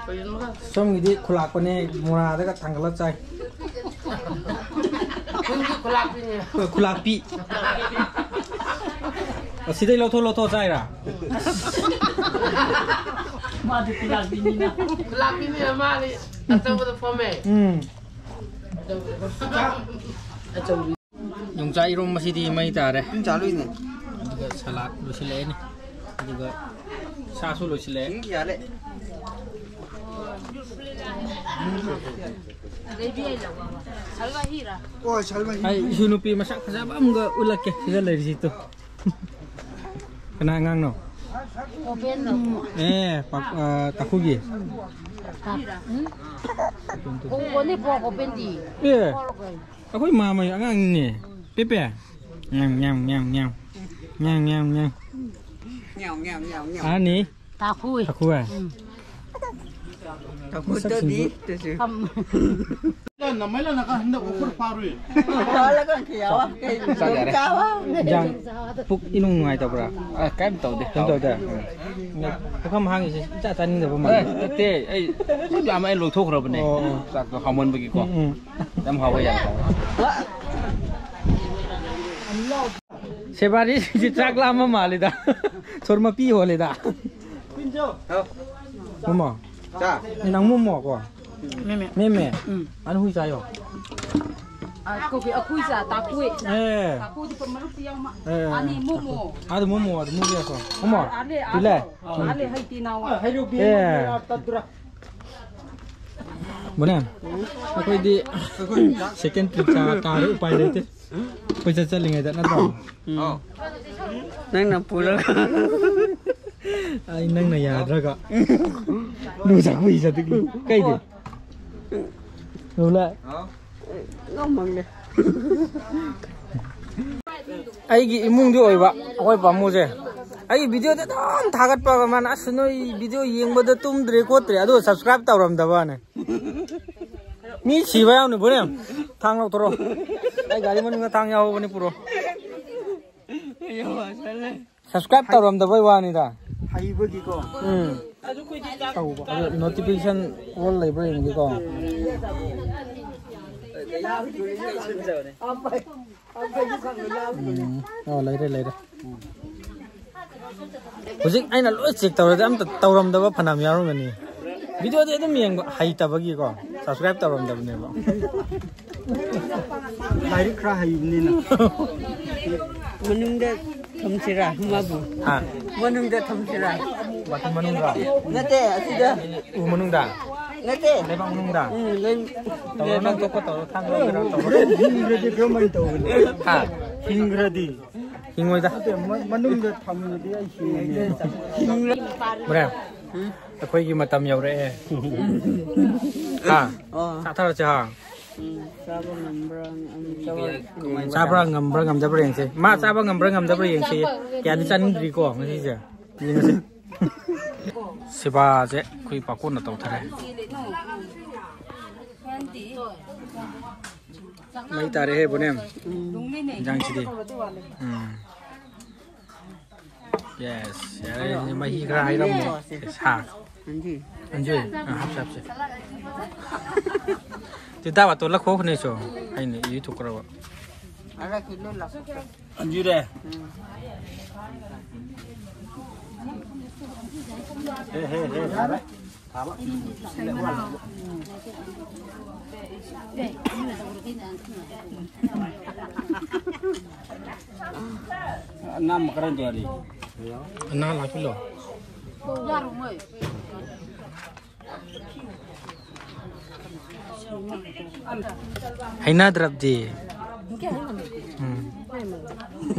ꯀꯩꯅꯣ? ꯁꯣꯝꯒꯤꯗꯤ ꯈꯨꯂꯥꯛꯄꯅꯦ, ꯃꯣꯔꯥꯗꯒ ꯊꯥꯡꯒꯠꯂ ꯆꯥꯏ꯫ ꯅꯪꯗꯤ ꯈꯨꯂꯥꯛꯄꯤꯅꯦ꯫ ꯍꯣꯏ, ꯈꯨꯂꯥꯛꯄꯤ꯫ ꯑꯁꯤꯗꯩ ꯂꯧꯊꯣꯛ ꯂꯧꯊꯣꯛ ꯆꯥꯏꯔꯥ? ꯃꯥꯗꯤ ꯈꯨꯂꯥꯛꯄꯤꯅꯤꯅ꯫ ꯈꯨꯂꯥꯛꯄꯤꯅꯤꯅ ꯃꯥꯗꯤ ꯑꯆꯧꯕꯗ ꯐꯝꯃꯦ꯫ ꯎꯝ꯫ ꯑꯆꯧꯕꯗ ꯐꯝꯃꯦ꯫ ꯌꯣꯡꯆꯥꯛ ꯏꯔꯣꯝꯕꯁꯤꯗꯤ ꯃꯩ ꯇꯥꯔꯦ꯫ ꯆꯥꯂꯨꯏꯅꯦ꯫ ꯑꯗꯨꯒ ꯁꯂꯥꯗ ꯂꯣꯏꯁꯤꯜꯂꯛꯑꯅꯤ꯫ ꯑꯗꯨꯒ ꯁꯥꯁꯨ ꯂꯣꯏꯁꯤꯜꯂꯦ꯫ ꯑꯣ, ꯁꯜꯃ ꯍꯤ꯫ ꯑꯩ ꯏꯁꯨ ꯅꯨꯄꯤ ꯃꯁꯛ ꯐꯖꯕ ꯑꯃꯒ ꯎꯠꯂꯛꯀꯦ, ꯁꯤꯗ ꯂꯩꯔꯤꯁꯤꯗꯣ꯫ ꯀꯅꯥ ꯑꯉꯥꯡꯅꯣ? ꯑꯣꯄꯦꯟꯗꯣ꯫ ꯑꯦ, ꯄꯥꯛ-, ꯑ, ꯇꯥꯀꯨꯒꯤ꯫ ꯎꯝ? ꯑꯣ, ꯑꯣꯅꯦ ꯄꯣꯛ ꯑꯣꯄꯦꯟꯗꯤ꯫ ꯑꯦ, ꯑꯩꯈꯣꯏ ꯃꯥꯃꯩ ꯑꯉꯥꯡꯅꯤꯅꯦ꯫ ꯄꯦꯄꯦ꯫ ꯉꯥꯡ, ꯉꯥꯡ, ꯉꯥꯡ, ꯉꯥꯡ꯫ ꯉꯥꯡ, ꯉꯥꯡ, ꯉꯥꯡ꯫ ꯉꯥꯎ, ꯉꯥꯎ, ꯉꯥꯎ, ꯉꯥꯎ꯫ ꯑꯍꯟꯅꯤ꯫ ꯇꯥꯈꯨꯏ꯫ ꯇꯥꯈꯨꯏ꯫ ꯎꯝ꯫ ꯇꯥꯈꯨꯏ ꯃꯁꯛꯁꯤꯡꯁꯨ꯫ ꯇꯗꯤ, ꯇꯁꯨ꯫ ꯐꯝ꯫ ꯅꯃꯥꯏ ꯂꯥꯛꯅ ꯀꯥꯟꯗ ꯎꯈꯨꯔ ꯐꯥꯔꯨꯏ꯫ ꯐꯥꯔꯒ ꯀꯌꯥ ꯋꯥ? ꯀꯩ ꯆꯥ ꯌꯥꯔꯦ꯫ ꯆꯥꯕ? ꯏꯟꯖꯥꯡ ꯄꯨꯛ ꯏꯅꯨꯡ ꯅꯨꯡꯉꯥꯏꯇꯕ꯭ꯔꯥ? ꯑ, ꯀꯩꯝ ꯇꯧꯗꯦ꯫ ꯀꯩꯝ ꯇꯧꯗꯦ? ꯎꯝ꯫ ꯄꯨꯈꯝ ꯍꯥꯡꯉꯤꯁꯦ ꯏꯆꯥ ꯆꯥꯅꯤꯡꯗꯕ ꯃꯥꯜꯂꯦ꯫ ꯑꯦ, ꯅꯠꯇꯦ, ꯑꯩ ꯌꯥꯝ ꯑꯩ ꯂꯣꯏꯊꯣꯛꯈ꯭ꯔꯕꯅꯦ꯫ ꯑꯣ, ꯑꯣ꯫ ꯆꯥꯛꯇꯣ ꯍꯥꯎꯃꯟꯕꯒꯤꯀꯣ꯫ ꯎꯝ, ꯎꯝ꯫ ꯌꯥꯝ ꯍꯥꯎꯋꯦ, ꯌꯥꯝ ꯍꯥꯎꯋꯦ꯫ ꯁꯦꯕꯥꯔꯤꯁꯤꯡꯁꯦ ꯆꯥꯛ ꯂꯥꯝꯕ ꯃꯥꯜꯂꯤꯗ꯫ ꯁꯣꯔ ꯃꯄꯤ ꯍꯣꯜꯂꯤꯗ꯫ ꯃꯣꯃꯣ꯫ ꯆꯥ꯫ ꯅꯪ ꯃꯣꯃꯣ ꯀꯣ? ꯃꯦꯃꯦ꯫ ꯃꯦꯃꯦ꯫ ꯎꯝ꯫ ꯑꯅ ꯍꯨꯏ ꯆꯥꯌꯣ꯫ ꯑ, ꯀꯣꯐꯤ ꯑꯩꯈꯣꯏ ꯆꯥ ꯇꯥꯛꯄꯨꯏ꯫ ꯑꯦ꯫ ꯇꯥꯛꯄꯨꯗꯤ ꯄ-, ꯃꯔꯨꯞꯇꯤ ꯌꯥꯎꯃ꯫ ꯑꯦ꯫ ꯑꯅꯤ ꯃꯣꯃꯣ꯫ ꯑꯗꯨ ꯃꯣꯃꯣ, ꯑꯗꯨ ꯃꯣꯃꯣ ꯌꯥꯀꯣ꯫ ꯃꯣꯃꯣ꯫ ꯑꯂꯦ, ꯄꯤꯂꯦ꯫ ꯑꯂꯦ, ꯎꯝ꯫ ꯑꯂꯦ, ꯍꯩꯇꯤ ꯅꯥꯎ꯫ ꯑꯦ꯫ ꯕꯣꯅꯦ, ꯑꯩꯈꯣꯏꯗꯤ second trip ꯆꯥ ꯇꯥꯔꯦ, ꯎꯄꯥꯏ ꯂꯩꯇꯦ꯫ ꯑꯩꯈꯣꯏ ꯆꯠ ꯆꯠꯂꯤꯉꯩꯗ ꯅꯠꯇ꯭ꯔꯣ? ꯑꯧ꯫ ꯅꯪꯅ ꯄꯨꯔꯒ꯫ ꯑꯩ ꯅꯪꯅ ꯌꯥꯗ꯭ꯔꯒ꯫ ꯂꯨ ꯆꯥꯛꯄꯨꯏ ꯆꯠꯇꯤꯛꯂꯨ꯫ ꯀꯩꯗꯤ? ꯂꯨꯂꯥ꯫ ꯍꯥꯎ꯫ ꯉꯝꯃꯪꯗꯦ꯫ ꯑꯩꯒꯤ ꯏꯃꯨꯡꯗꯤ ꯑꯣꯏꯕ ꯑꯩꯈꯣꯏ ꯄꯥꯃꯨꯁꯦ꯫ ꯑꯩꯒꯤ videoꯗ ꯑꯗꯨꯝ ꯊꯥꯒꯠꯄ ꯃꯥꯅ, "ꯑꯁ, ꯅꯣꯏ video ꯌꯦꯡꯕꯗ ꯇꯨꯝꯗ꯭ꯔꯦ ꯈꯣꯠꯇ꯭ꯔꯦ", ꯑꯗꯨꯒ subscribe ꯇꯧꯔꯝꯗꯕꯅꯦ꯫ ꯃꯤ ꯁꯤꯕ ꯌꯥꯎꯅꯤ, ꯕꯣꯔꯦꯝ꯫ ꯊꯥꯡ ꯂꯧꯊꯣꯔꯛꯑꯣ꯫ ꯑꯩ ꯒꯥꯔꯤ ꯃꯅꯨꯡꯗ ꯊꯥꯡ ꯌꯥꯎꯍꯧꯕꯅꯤ, ꯄꯨꯔꯛꯑꯣ꯫ Subscribe ꯇꯧꯔꯝꯗꯕꯩ ꯋꯥꯅꯤꯗ꯫ ꯍꯩꯕꯒꯤꯀꯣ꯫ ꯎꯝ꯫ ꯇꯧꯕ꯫ ꯑꯗꯨ notification all ꯂꯩꯕ꯭ꯔꯥ ꯌꯦꯡꯒꯦꯀꯣ꯫ ꯎꯝ꯫ ꯑꯣ, ꯂꯩꯔꯦ, ꯂꯩꯔꯦ꯫ ꯍꯧꯖꯤꯛ ꯑꯩꯅ ꯂꯣꯏ check ꯇꯧꯔꯗꯤ ꯑꯝꯇ ꯇꯧꯔꯝꯗꯕ ꯐꯅꯌꯥꯝ ꯌꯥꯎꯔꯝꯒꯅꯤ꯫ Videoꯗꯤ ꯑꯗꯨꯝ ꯌꯦꯡꯕ ꯍꯩꯇꯕꯒꯤꯀꯣ, subscribe ꯇꯧꯔꯝꯗꯕꯅꯦꯕ꯫ ꯂꯥꯏꯔꯤꯛ ꯈꯔ ꯍꯩꯕꯅꯤꯅ꯫ ꯃꯅꯨꯡꯗ ꯊꯝꯁꯤꯔꯥ ꯃꯥꯕꯨ? ꯍꯥ? ꯃꯅꯨꯡꯗ ꯊꯝꯁꯤꯔꯥ? ꯕꯥꯊꯔꯨꯝ ꯃꯅꯨꯡꯗ? ꯅꯠꯇꯦ, ꯑꯁꯤꯗ꯫ ꯎ ꯃꯅꯨꯡꯗ? ꯅꯠꯇꯦ꯫ ꯂꯩꯕꯥꯛ ꯃꯅꯨꯡꯗ? ꯎꯝ, ꯂꯩ-, ꯇꯧꯔꯣ, ꯅꯪ ꯊꯣꯛꯄ ꯇꯧꯔꯣ, ꯊꯥꯡ ꯂꯧꯒꯦꯔꯥ ꯇꯧꯔꯣ꯫ ꯍꯤꯡꯈ꯭ꯔꯗꯤ ꯀꯔꯝꯍꯥꯏꯅ ꯇꯧꯒꯅꯤ? ꯍꯥ? ꯍꯤꯡꯈ꯭ꯔꯗꯤ? ꯍꯤꯡꯉꯣꯏꯗ꯫ ꯅꯠꯇꯦ, ꯃ-, ꯃꯅꯨꯡꯗ ꯊꯝꯃꯗꯤ ꯑꯩ ꯁꯤꯔꯅꯤ꯫ ꯍꯣꯔꯦꯟ꯫ ꯎꯝ? ꯑꯩꯈꯣꯏꯒꯤ ꯃꯇꯝ ꯌꯧꯔꯛꯑꯦ꯫ ꯍꯥ? ꯑꯣ꯫ ꯆꯥꯊꯔꯁꯦ ꯍꯥ? ꯎꯝ, ꯆꯥꯕ ꯉꯝꯕ꯭ꯔꯥ ꯉꯝꯗꯕ꯭ꯔꯥ? ꯆꯥꯕ꯭ꯔꯥ ꯉꯝꯕ꯭ꯔꯥ ꯉꯝꯗꯕ꯭ꯔꯥ ꯌꯦꯡꯁꯦ꯫ ꯃꯥ ꯆꯥꯕ ꯉꯝꯕ꯭ꯔꯥ ꯉꯝꯗꯕ꯭ꯔꯥ ꯌꯦꯡꯁꯦ꯫ ꯀꯌꯥꯗꯤ ꯆꯥꯅꯤꯡꯗ꯭ꯔꯤꯀꯣ ꯉꯁꯤꯁꯦ꯫ ꯌꯦꯡꯉꯁꯦ꯫ ꯁꯦꯕꯥꯁꯦ ꯑꯩꯈꯣꯏ ꯄꯥꯀꯣꯟꯅ ꯇꯧꯊꯔꯦ꯫ ꯃꯩ ꯇꯥꯔꯦꯍꯦ ꯕꯣꯅꯦꯝ꯫ ꯏꯟꯖꯥꯡꯁꯤꯗꯤ꯫ ꯎꯝ꯫ Yes, ꯌꯥꯔꯦ, ꯃꯍꯤ ꯈꯔ ꯍꯩꯔꯝꯃꯣ꯫ Yes, ꯍꯥ꯫ ꯑꯟꯖꯨ꯫ ꯑꯟꯖꯨ, ꯑ, ꯍꯥꯞꯁꯦ, ꯍꯥꯞꯁꯦ꯫ ꯇꯤꯇꯥ ꯕꯥꯇꯣꯟ ꯂꯧꯈꯣꯛꯈ꯭ꯔꯅꯦ ꯆꯣ꯫ ꯑꯩꯅ ꯏ ꯊꯣꯛꯈ꯭ꯔꯕ꯫ ꯑꯟꯖꯨꯔꯦ꯫ ꯍꯦ, ꯍꯦ, ꯍꯦ, ꯌꯥꯔꯦ꯫ ꯑꯅꯥ ꯃꯀꯔꯟ ꯇꯣꯔꯤ꯫ ꯑꯅꯥ ꯂꯥꯛꯄꯤꯂꯣ꯫ ꯍꯩꯅꯗ꯭ꯔꯕꯗꯤ꯫ ꯎꯝ꯫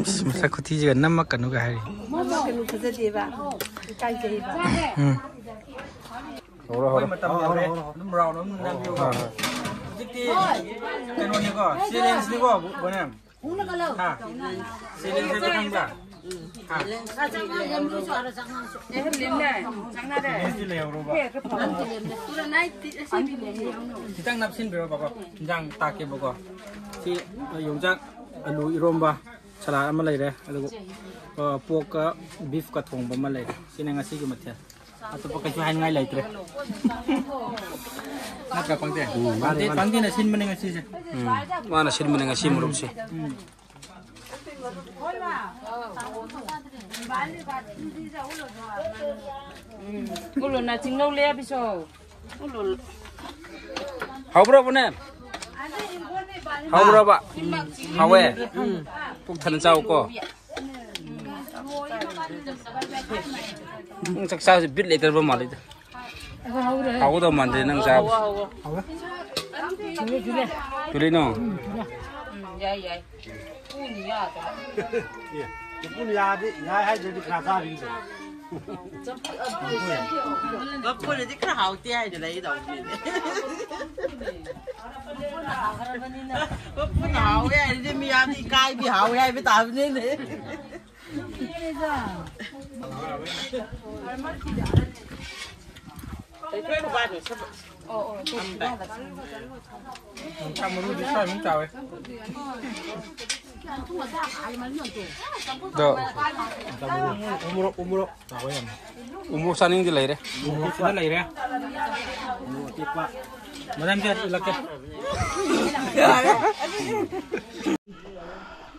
ꯑꯁ, ꯃꯁꯛ ꯈꯨꯊꯤꯁꯤꯒ ꯅꯝꯃꯛꯀꯅꯨꯒ ꯍꯥꯏꯔꯤ꯫ ꯃꯃꯛꯀꯅꯨ, ꯐꯖꯗꯦꯕ꯫ ꯏꯀꯥꯏꯖꯩꯕ꯫ ꯎꯝ꯫ ꯍꯧꯔꯣ, ꯍꯧꯔꯣ꯫ ꯑꯩꯈꯣꯏ ꯃꯇꯝ ꯌꯧꯔꯦ꯫ ꯑꯗꯨꯝ ꯔꯥꯎꯟ ꯑꯃ ꯅꯝꯕꯤꯌꯨꯀꯣ꯫ ꯍꯣꯏ, ꯍꯣꯏ꯫ ꯍꯧꯖꯤꯛꯇꯤ ꯀꯩꯅꯣꯅꯤꯀꯣ, ꯆꯦꯂꯦꯟꯖꯅꯤꯀꯣ, ꯕꯣꯅꯦꯝ꯫ ꯍꯥ? ꯆꯦꯂꯦꯟꯖ ꯍꯥꯏꯕ ꯈꯪꯕ꯭ꯔꯥ? ꯍꯥ? ꯆꯦꯂꯦꯟꯖꯇꯤ ꯂꯩꯍꯧꯔꯣꯕ꯫ ꯈꯤꯇꯪ ꯅꯞꯁꯤꯟꯕꯤꯔꯣꯕꯀꯣ꯫ ꯏꯟꯖꯥꯡ ꯇꯥꯛꯀꯦꯕꯀꯣ꯫ ꯁꯤ ꯌꯣꯡꯆꯥꯛ, ꯑꯂꯨ ꯏꯔꯣꯝꯕ, ꯁꯂꯥꯗ ꯑꯃ ꯂꯩꯔꯦ꯫ ꯑꯗꯨꯒ, ꯑ, ꯄꯣꯔꯛꯀ ꯕꯤꯐꯀ ꯊꯣꯡꯕ ꯑꯃ ꯂꯩꯔꯦ꯫ ꯁꯤꯅ ꯉꯁꯤꯒꯤ ꯃꯊꯦꯜ꯫ ꯑꯇꯣꯞꯄ ꯀꯩꯁꯨ ꯍꯥꯏꯅꯤꯡꯉꯥꯏ ꯂꯩꯇ꯭ꯔꯦ꯫ ꯅꯠꯇ꯭ꯔꯥ, ꯄꯪꯇꯦ? ꯎꯝ, ꯃꯥꯅꯦ, ꯄꯪꯇꯦ, ꯃꯥꯅꯦ꯫ ꯄꯪꯇꯦꯅ ꯁꯤꯟꯕꯅꯦ ꯉꯁꯤꯁꯦ꯫ ꯎꯝ, ꯃꯥꯅ ꯁꯤꯟꯕꯅꯦ ꯉꯁꯤ ꯃꯔꯨꯞꯁꯦ꯫ ꯎꯝ꯫ ꯎꯝ꯫ ꯎꯂꯣ, ꯅꯥꯆꯤꯡ ꯂꯧ ꯂꯦ ꯍꯥꯏꯕꯤꯁꯣ꯫ ꯎꯂꯣ꯫ ꯍꯥꯎꯕ꯭ꯔꯣ, ꯕꯣꯅꯦꯝ? ꯍꯥꯎꯕ꯭ꯔꯣꯕ? ꯍꯥꯎꯋꯦ? ꯎꯝ꯫ ꯄꯨꯛ ꯊꯟꯅ ꯆꯥꯎꯀꯣ꯫ ꯅꯪ ꯆꯥꯛ ꯆꯥꯕꯁꯦ ꯕꯤꯠ ꯂꯩꯇ꯭ꯔꯕ ꯃꯥꯜꯂꯤꯗ꯫ ꯍꯥꯎꯒꯗꯧ ꯃꯥꯟꯗꯦ ꯅꯪ ꯆꯥꯕꯁꯦ꯫ ꯍꯥꯎꯋꯦ꯫ ꯆꯨꯂꯦ, ꯆꯨꯂꯦ꯫ ꯆꯨꯂꯦꯅꯣ? ꯎꯝ, ꯆꯨꯂꯦ꯫ ꯎꯝ, ꯌꯥꯏ, ꯌꯥꯏ꯫ ꯄꯨꯅꯤ ꯌꯥꯗꯕ꯫ ꯑꯦ, ꯄꯨꯅꯤ ꯌꯥꯗꯤ, ꯌꯥꯏ ꯍꯥꯏꯗ꯭ꯔꯗꯤ ꯀꯅꯥ ꯆꯥꯕꯤꯒꯗꯕ? ꯃꯄꯨꯅꯗꯤ ꯈꯔ ꯍꯥꯎꯇꯦ ꯍꯥꯏꯅ ꯂꯩꯗꯧꯕꯅꯤꯅꯦ꯫ ꯃꯄꯨꯅ ꯍꯥꯎꯋꯦ ꯍꯥꯏꯔꯗꯤ ꯃꯤꯌꯥꯝꯗꯤ ꯏꯀꯥꯏꯕꯤ ꯍꯥꯎꯋꯦ ꯍꯥꯏꯕ ꯇꯥꯕꯅꯤꯅꯦ꯫ ꯃꯔꯨꯗꯤ ꯈꯔ ꯑꯗꯨꯝ ꯆꯥꯎꯋꯦ꯫ ꯑꯗꯣ ꯎꯃꯣꯔꯣꯛ, ꯎꯃꯣꯔꯣꯛ ꯆꯥꯎꯋꯦ ꯌꯥꯝꯅ꯫ ꯎꯃꯣꯔꯣꯛ ꯆꯥꯅꯤꯡꯗꯤ ꯂꯩꯔꯦ꯫ ꯎꯃꯣꯔꯣꯛꯁꯤꯗ ꯂꯩꯔꯦ꯫ ꯃꯅꯝꯁꯦ ꯏꯜꯂꯛꯀꯦ꯫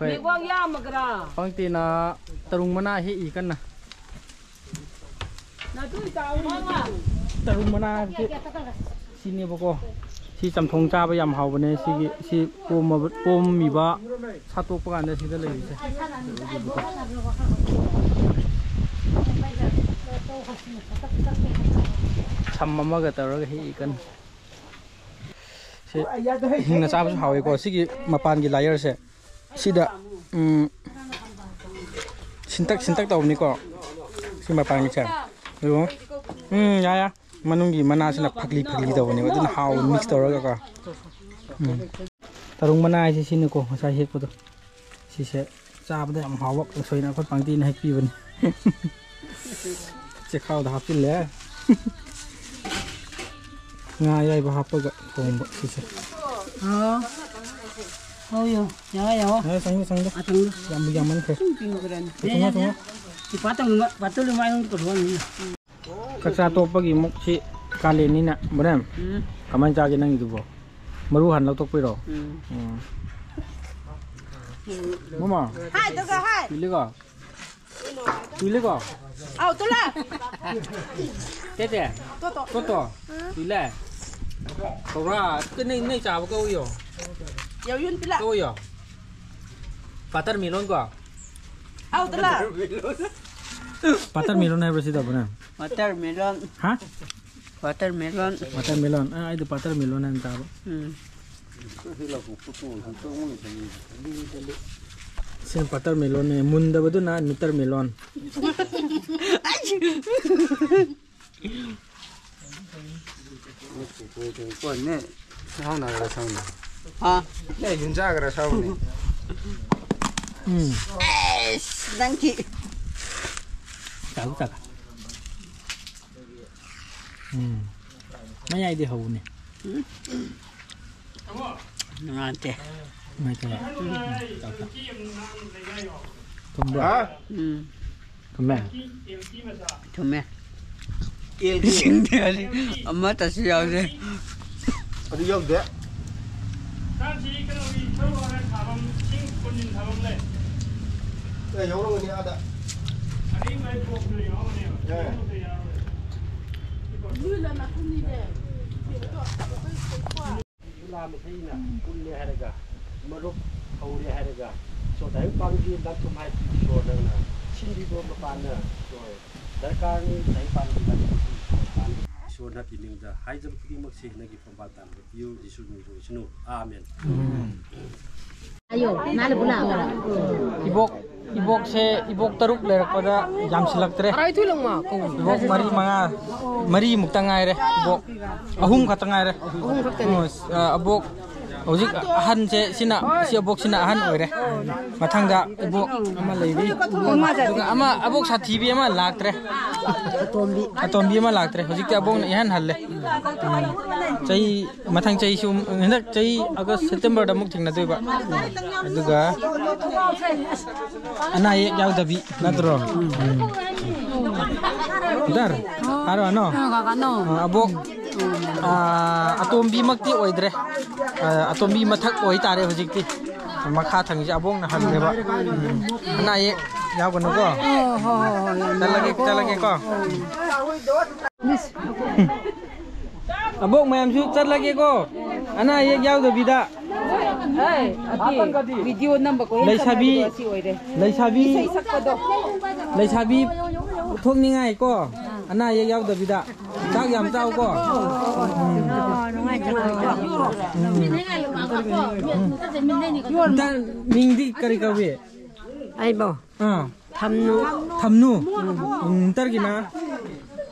ꯑꯩꯈꯣꯏ ꯅꯦꯠꯋꯥꯛ ꯌꯥꯝꯃꯒ꯭ꯔꯥ? ꯄꯪꯇꯦꯅ ꯇꯔꯨꯡ ꯃꯅꯥ ꯍꯦꯛꯏ ꯀꯟꯅ꯫ ꯇꯔꯨꯡ ꯃꯅꯥ ꯍꯥꯏꯕꯁꯤ ꯁꯤꯅꯦꯕꯀꯣ꯫ ꯁꯤ ꯆꯝꯊꯣꯡ ꯆꯥꯕ ꯌꯥꯝ ꯍꯥꯎꯕꯅꯦ꯫ ꯁꯤꯒꯤ, ꯁꯤ ꯄꯣꯝꯃꯕ, ꯄꯣꯝꯃꯤꯕ ꯁꯥꯠꯇꯣꯛꯄ ꯀꯥꯟꯗ ꯁꯤꯗ ꯂꯩꯔꯤꯁꯦ꯫ ꯁꯝ ꯑꯃꯒ ꯇꯧꯔꯒ ꯍꯦꯛꯏ ꯀꯟꯅ꯫ ꯁꯤ ꯍꯤꯡꯅ ꯆꯥꯕꯁꯨ ꯍꯥꯎꯋꯤꯀꯣ꯫ ꯁꯤꯒꯤ ꯃꯄꯥꯟꯒꯤ ꯂꯥꯌꯔꯁꯦ ꯁꯤꯗ, ꯎꯝ, ꯁꯤꯟꯇꯛ ꯁꯤꯟꯇꯛ ꯇꯧꯕꯅꯤꯀꯣ꯫ ꯁꯤ ꯃꯄꯥꯟꯒꯤꯁꯦ꯫ ꯑꯗꯨ, ꯎꯝ, ꯌꯥ, ꯌꯥ꯫ ꯃꯅꯨꯡꯒꯤ ꯃꯅꯥꯁꯤꯅ ꯐꯛꯂꯤ ꯐꯛꯂꯤ ꯇꯧꯕꯅꯦꯕ꯫ ꯑꯗꯨꯅ ꯍꯥꯎꯕ ꯃꯤꯛꯁ ꯇꯧꯔꯒꯀꯣ꯫ ꯎꯝ꯫ ꯇꯔꯨꯡ ꯃꯅꯥ ꯍꯥꯏꯁꯦ ꯁꯤꯅꯤꯀꯣ, ꯉꯁꯥꯏ ꯍꯦꯛꯄꯗꯣ꯫ ꯁꯤꯁꯦ ꯆꯥꯕꯗ ꯌꯥꯝ ꯍꯥꯎꯕ ꯀꯥꯡꯁꯣꯏꯅ ꯑꯩꯈꯣꯏ ꯄꯥꯡꯇꯤꯅ ꯍꯦꯛꯄꯤꯕꯅꯤ꯫ ꯆꯦꯈꯥꯎꯗ ꯍꯥꯞꯆꯤꯜꯂꯦ꯫ ꯉꯥ ꯑꯌꯥꯏꯕ ꯍꯥꯞꯄꯒ ꯊꯣꯡꯕ ꯁꯤꯁꯦ꯫ ꯑꯣ꯫ ꯍꯣꯏ, ꯌꯥꯋꯥ, ꯌꯥꯋꯥ꯫ ꯌꯥꯔꯦ, ꯆꯪꯗꯦ, ꯆꯪꯗꯦ꯫ ꯑꯥ, ꯆꯪꯗꯦ꯫ ꯌꯥꯝ ꯌꯥꯝꯃꯟꯈ꯭ꯔꯦ꯫ ꯁꯨꯝ ꯄꯤꯌꯨ ꯀꯩꯅꯣ꯫ ꯊꯨꯡꯉꯣ, ꯊꯨꯡꯉꯣ꯫ ꯏꯄꯥ ꯇꯧꯅꯤꯡꯕ, ꯄꯥ ꯇꯧꯅꯤꯡꯕ ꯑꯩꯉꯣꯟꯗ ꯄꯨꯊꯣꯛꯍꯟꯅꯤꯡꯉꯤ꯫ ꯆꯥꯛꯆꯥ ꯇꯣꯛꯄꯒꯤ ꯑꯃꯨꯛ ꯁꯤ ꯀꯥꯂꯦꯟꯅꯤꯅ, ꯕꯣꯔꯦꯝ? ꯎꯝ꯫ ꯀꯃꯥꯏꯅ ꯆꯥꯒꯦ ꯅꯪꯒꯤꯗꯨꯕꯣ? ꯃꯔꯨ ꯍꯥꯟꯅ ꯂꯧꯊꯣꯛꯄꯤꯔꯣ? ꯎꯝ꯫ ꯎꯝ꯫ ꯃꯃꯥ꯫ ꯍꯥꯏ, ꯇꯧꯒ ꯍꯥꯏ꯫ ꯄꯤꯂꯤꯒꯣ? ꯇꯨꯏꯂꯦꯀꯣ? ꯑꯥꯎ, ꯇꯨꯂꯥ꯫ ꯇꯦ, ꯇꯦ꯫ ꯇꯣ, ꯇꯣ꯫ ꯇꯣ, ꯇꯣ꯫ ꯎꯝ꯫ ꯇꯨꯏꯂꯦ꯫ ꯀꯧꯔꯥ, ꯀ-, ꯅꯩ, ꯅꯩ ꯆꯥꯕ ꯀꯧꯏꯌꯣ꯫ ꯌꯥꯎꯌꯨꯟ ꯄꯤꯂꯥ꯫ ꯀꯧꯏꯌꯣ꯫ ꯋꯥꯇꯔꯃꯦꯂꯣꯟ ꯀꯣ? ꯑꯥꯎ, ꯇꯨꯂꯥ꯫ Butter melon ꯍꯥꯏꯕ꯭ꯔꯥ ꯁꯤꯗꯕꯨꯅꯦ? Watermelon. ꯍꯥ? Watermelon. Watermelon. ꯑ, ꯑꯩꯗꯤ butter melon ꯍꯥꯏꯅ ꯇꯥꯕ꯫ ꯎꯝ꯫ ꯁꯤꯅ butter melonꯅꯦ, ꯃꯨꯟꯗꯕꯗꯨꯅ nutter melon꯫ ꯀꯣꯟꯅꯦ꯫ ꯁꯥꯎꯅꯒ꯭ꯔ ꯁꯥꯎꯅ꯫ ꯍꯥ? ꯅꯦ, ꯌꯨꯝꯖꯥꯒ꯭ꯔ ꯁꯥꯎꯅꯦ꯫ ꯎꯝ꯫ ꯑꯦꯁ, ꯅꯪꯒꯤ꯫ ꯆꯥꯎ, ꯆꯥꯎ꯫ ꯎꯝ꯫ ꯃꯌꯥꯏꯗꯤ ꯍꯧꯕꯅꯦ꯫ ꯎꯝ꯫ ꯅꯨꯡꯉꯥꯏꯇꯦ꯫ ꯅꯨꯡꯉꯥꯏꯇꯦ꯫ ꯎꯝ꯫ ꯆꯥꯎ, ꯆꯥꯎ꯫ ꯊꯨꯝꯕ꯭ꯔꯣ? ꯍꯥ? ꯎꯝ꯫ ꯊꯨꯝꯃꯦ? ꯊꯨꯝꯃꯦ꯫ ꯑꯦꯜꯒꯤ꯫ ꯏꯁꯤꯡꯗꯤ ꯍꯧꯖꯤꯛ ꯑꯃꯠꯇꯁꯨ ꯌꯥꯎꯗꯦ꯫ ꯑꯗꯨ ꯌꯥꯎꯗꯦ꯫ ꯆꯥꯛꯁꯤ ꯀꯩꯅꯣꯒꯤ ꯁꯔꯨꯛ ꯍꯥꯟꯅ ꯊꯥꯐꯝ, ꯏꯁꯤꯡ ꯀꯣꯟꯖꯤꯟ ꯊꯥꯐꯝ ꯂꯩ꯫ ꯑꯦ, ꯌꯥꯎꯔꯝꯒꯅꯤ ꯑꯥꯗ꯫ ꯑꯗꯩ ꯃꯥꯏ ꯕꯣꯛꯁꯇꯨꯗ ꯌꯥꯎꯔꯝꯒꯅꯦꯕ꯫ ꯑꯦ꯫ ꯕꯣꯛꯁꯇꯨꯗ ꯌꯥꯎꯔꯝꯒꯅꯤ꯫ ꯂꯥ ꯃꯈꯩꯅ ꯄꯨꯜꯂꯦ ꯍꯥꯏꯔꯒ, ꯃꯔꯨꯞ ꯍꯧꯔꯦ ꯍꯥꯏꯔꯒ, ꯏꯁꯣꯔ ꯗꯥꯏꯔꯦꯛ ꯄꯥꯡꯕꯤ ꯂꯥꯟꯊꯨꯝ ꯍꯥꯏꯕꯁꯤ ꯏꯁꯣꯔ ꯅꯪꯅ ꯁꯤꯟꯕꯤꯕ ꯃꯄꯥꯟꯅ ꯏꯁꯣꯔ ꯗꯔꯀꯥꯔꯅꯤ, ꯗꯥꯏꯔꯦꯛ ꯄꯥꯡꯕꯤ ꯂꯥꯟꯊꯨꯝ ꯏꯁꯣꯔ ꯄꯥꯡꯕꯤ꯫ ꯏꯁꯣꯔꯅ ꯄꯤꯅꯤꯡꯗ ꯍꯥꯏꯖꯕ ꯈꯨꯗꯤꯡꯃꯛꯁꯤ ꯅꯪꯒꯤ ꯐꯝꯕꯥꯜ ꯇꯥꯟꯕ ꯄꯤꯌꯨ, ꯖꯤꯁꯨ ꯃꯤꯡꯗ ꯑꯣꯏꯁꯅꯨ꯫ ꯑꯃꯦꯟ꯫ ꯑꯌꯣ, ꯅꯥꯂ ꯄꯨꯂꯥ꯫ ꯏꯕꯣꯛ, ꯏꯕꯣꯛꯁꯦ, ꯏꯕꯣꯛ ꯇꯔꯨꯛ ꯂꯩꯔꯛꯄꯗ ꯌꯥꯝꯁꯤꯜꯂꯛꯇ꯭ꯔꯦ꯫ ꯑꯔꯥꯏ ꯊꯨꯏ ꯂꯪꯃ, ꯀꯧ꯫ ꯏꯕꯣꯛ ꯃꯔꯤ, ꯃꯉꯥ, ꯃꯔꯤꯃꯨꯛꯇ ꯉꯥꯏꯔꯦ ꯏꯕꯣꯛ꯫ ꯑꯍꯨꯝ ꯈꯛꯇ ꯉꯥꯏꯔꯦ꯫ ꯑꯍꯨꯝ ꯈꯛꯇꯅꯤ꯫ ꯑꯣ, ꯑ, ꯑꯕꯣꯛ ꯍꯧꯖꯤꯛ ꯑꯍꯟꯁꯦ ꯁꯤꯅ, ꯁꯤ ꯑꯕꯣꯛꯁꯤꯅ ꯑꯍꯟ ꯑꯣꯏꯔꯦ꯫ ꯃꯊꯪꯗ ꯏꯕꯣꯛ ꯑꯃ ꯂꯩꯔꯤ꯫ ꯑꯗꯨꯒ ꯑꯃ ꯑꯕꯣꯛ ꯁꯥꯊꯤꯕꯤ ꯑꯃ ꯂꯥꯛꯇ꯭ꯔꯦ꯫ ꯑꯇꯣꯝꯕꯤ꯫ ꯑꯇꯣꯝꯕꯤ ꯑꯃ ꯂꯥꯛꯇ꯭ꯔꯦ꯫ ꯍꯧꯖꯤꯛꯇꯤ ꯑꯕꯣꯛꯅ ꯏꯍꯟ ꯍꯜꯂꯦ꯫ ꯎꯝ꯫ ꯆꯍꯤ, ꯃꯊꯪ ꯆꯍꯤꯁꯨ, ꯍꯟꯗꯛ ꯆꯍꯤ August, Septemberꯗ ꯑꯃꯨꯛ ꯊꯦꯡꯅꯗꯣꯏꯕ꯫ ꯑꯗꯨꯒ ꯑꯅꯥ ꯑꯌꯦꯛ ꯌꯥꯎꯗꯕꯤ ꯅꯠꯇ꯭ꯔꯣ? ꯎꯝ꯫ ꯗꯔ, ꯍꯥꯏꯔꯣ, ꯑꯅꯣ? ꯑ, ꯑꯕꯣꯛ, ꯑ, ꯑꯇꯣꯝꯕꯤꯃꯛꯇꯤ ꯑꯣꯏꯗ꯭ꯔꯦ꯫ ꯑ, ꯑꯇꯣꯝꯕꯤ ꯃꯊꯛ ꯑꯣꯏꯇꯥꯔꯦ ꯍꯧꯖꯤꯛꯇꯤ꯫ ꯃꯈꯥ ꯊꯪꯁꯦ ꯑꯕꯣꯛꯅ ꯍꯜꯂꯦꯕ꯫ ꯎꯝ꯫ ꯑꯅꯥ ꯑꯌꯦꯛ ꯌꯥꯎꯒꯅꯨꯀꯣ꯫ ꯍꯣꯏ, ꯍꯣꯏ, ꯍꯣꯏ, ꯌꯥꯝ ꯆꯠꯂꯒꯦ, ꯅꯨꯡꯉꯥꯏꯔꯦꯀꯣ꯫ ꯆꯠꯂꯒꯦꯀꯣ꯫ ꯎꯝ꯫ ꯑꯕꯣꯛ ꯃꯌꯥꯝꯁꯨ ꯆꯠꯂꯒꯦꯀꯣ, ꯑꯅꯥ ꯑꯌꯦꯛ ꯌꯥꯎꯗꯕꯤꯗ꯫ ꯍꯥꯏ, ꯑꯗꯤ video ꯅꯝꯕ ꯀꯣꯏ ꯂꯩꯁꯥꯕꯤ, ꯆꯠꯅꯕꯗꯣ ꯑꯁꯤ ꯑꯣꯏꯔꯦ꯫ ꯂꯩꯁꯥꯕꯤ, ꯏꯁꯩ ꯁꯛꯄꯗꯣ꯫ ꯂꯩꯁꯥꯕꯤ ꯊꯣꯛꯅꯤꯡꯉꯥꯏ ꯀꯣ, ꯑꯅꯥ ꯑꯌꯦꯛ ꯌꯥꯎꯗꯕꯤꯗ꯫ ꯆꯥꯛ ꯌꯥꯝ ꯆꯥꯎꯀꯣ꯫ ꯅꯪ ꯃꯤꯡꯗꯤ ꯀꯔꯤ ꯀꯧꯏ? ꯑꯩꯕꯣ? ꯑꯥ꯫ ꯊꯝꯅꯨ꯫ ꯊꯝꯅꯨ꯫ ꯎꯝ, ꯅꯇꯔꯒꯤꯅ?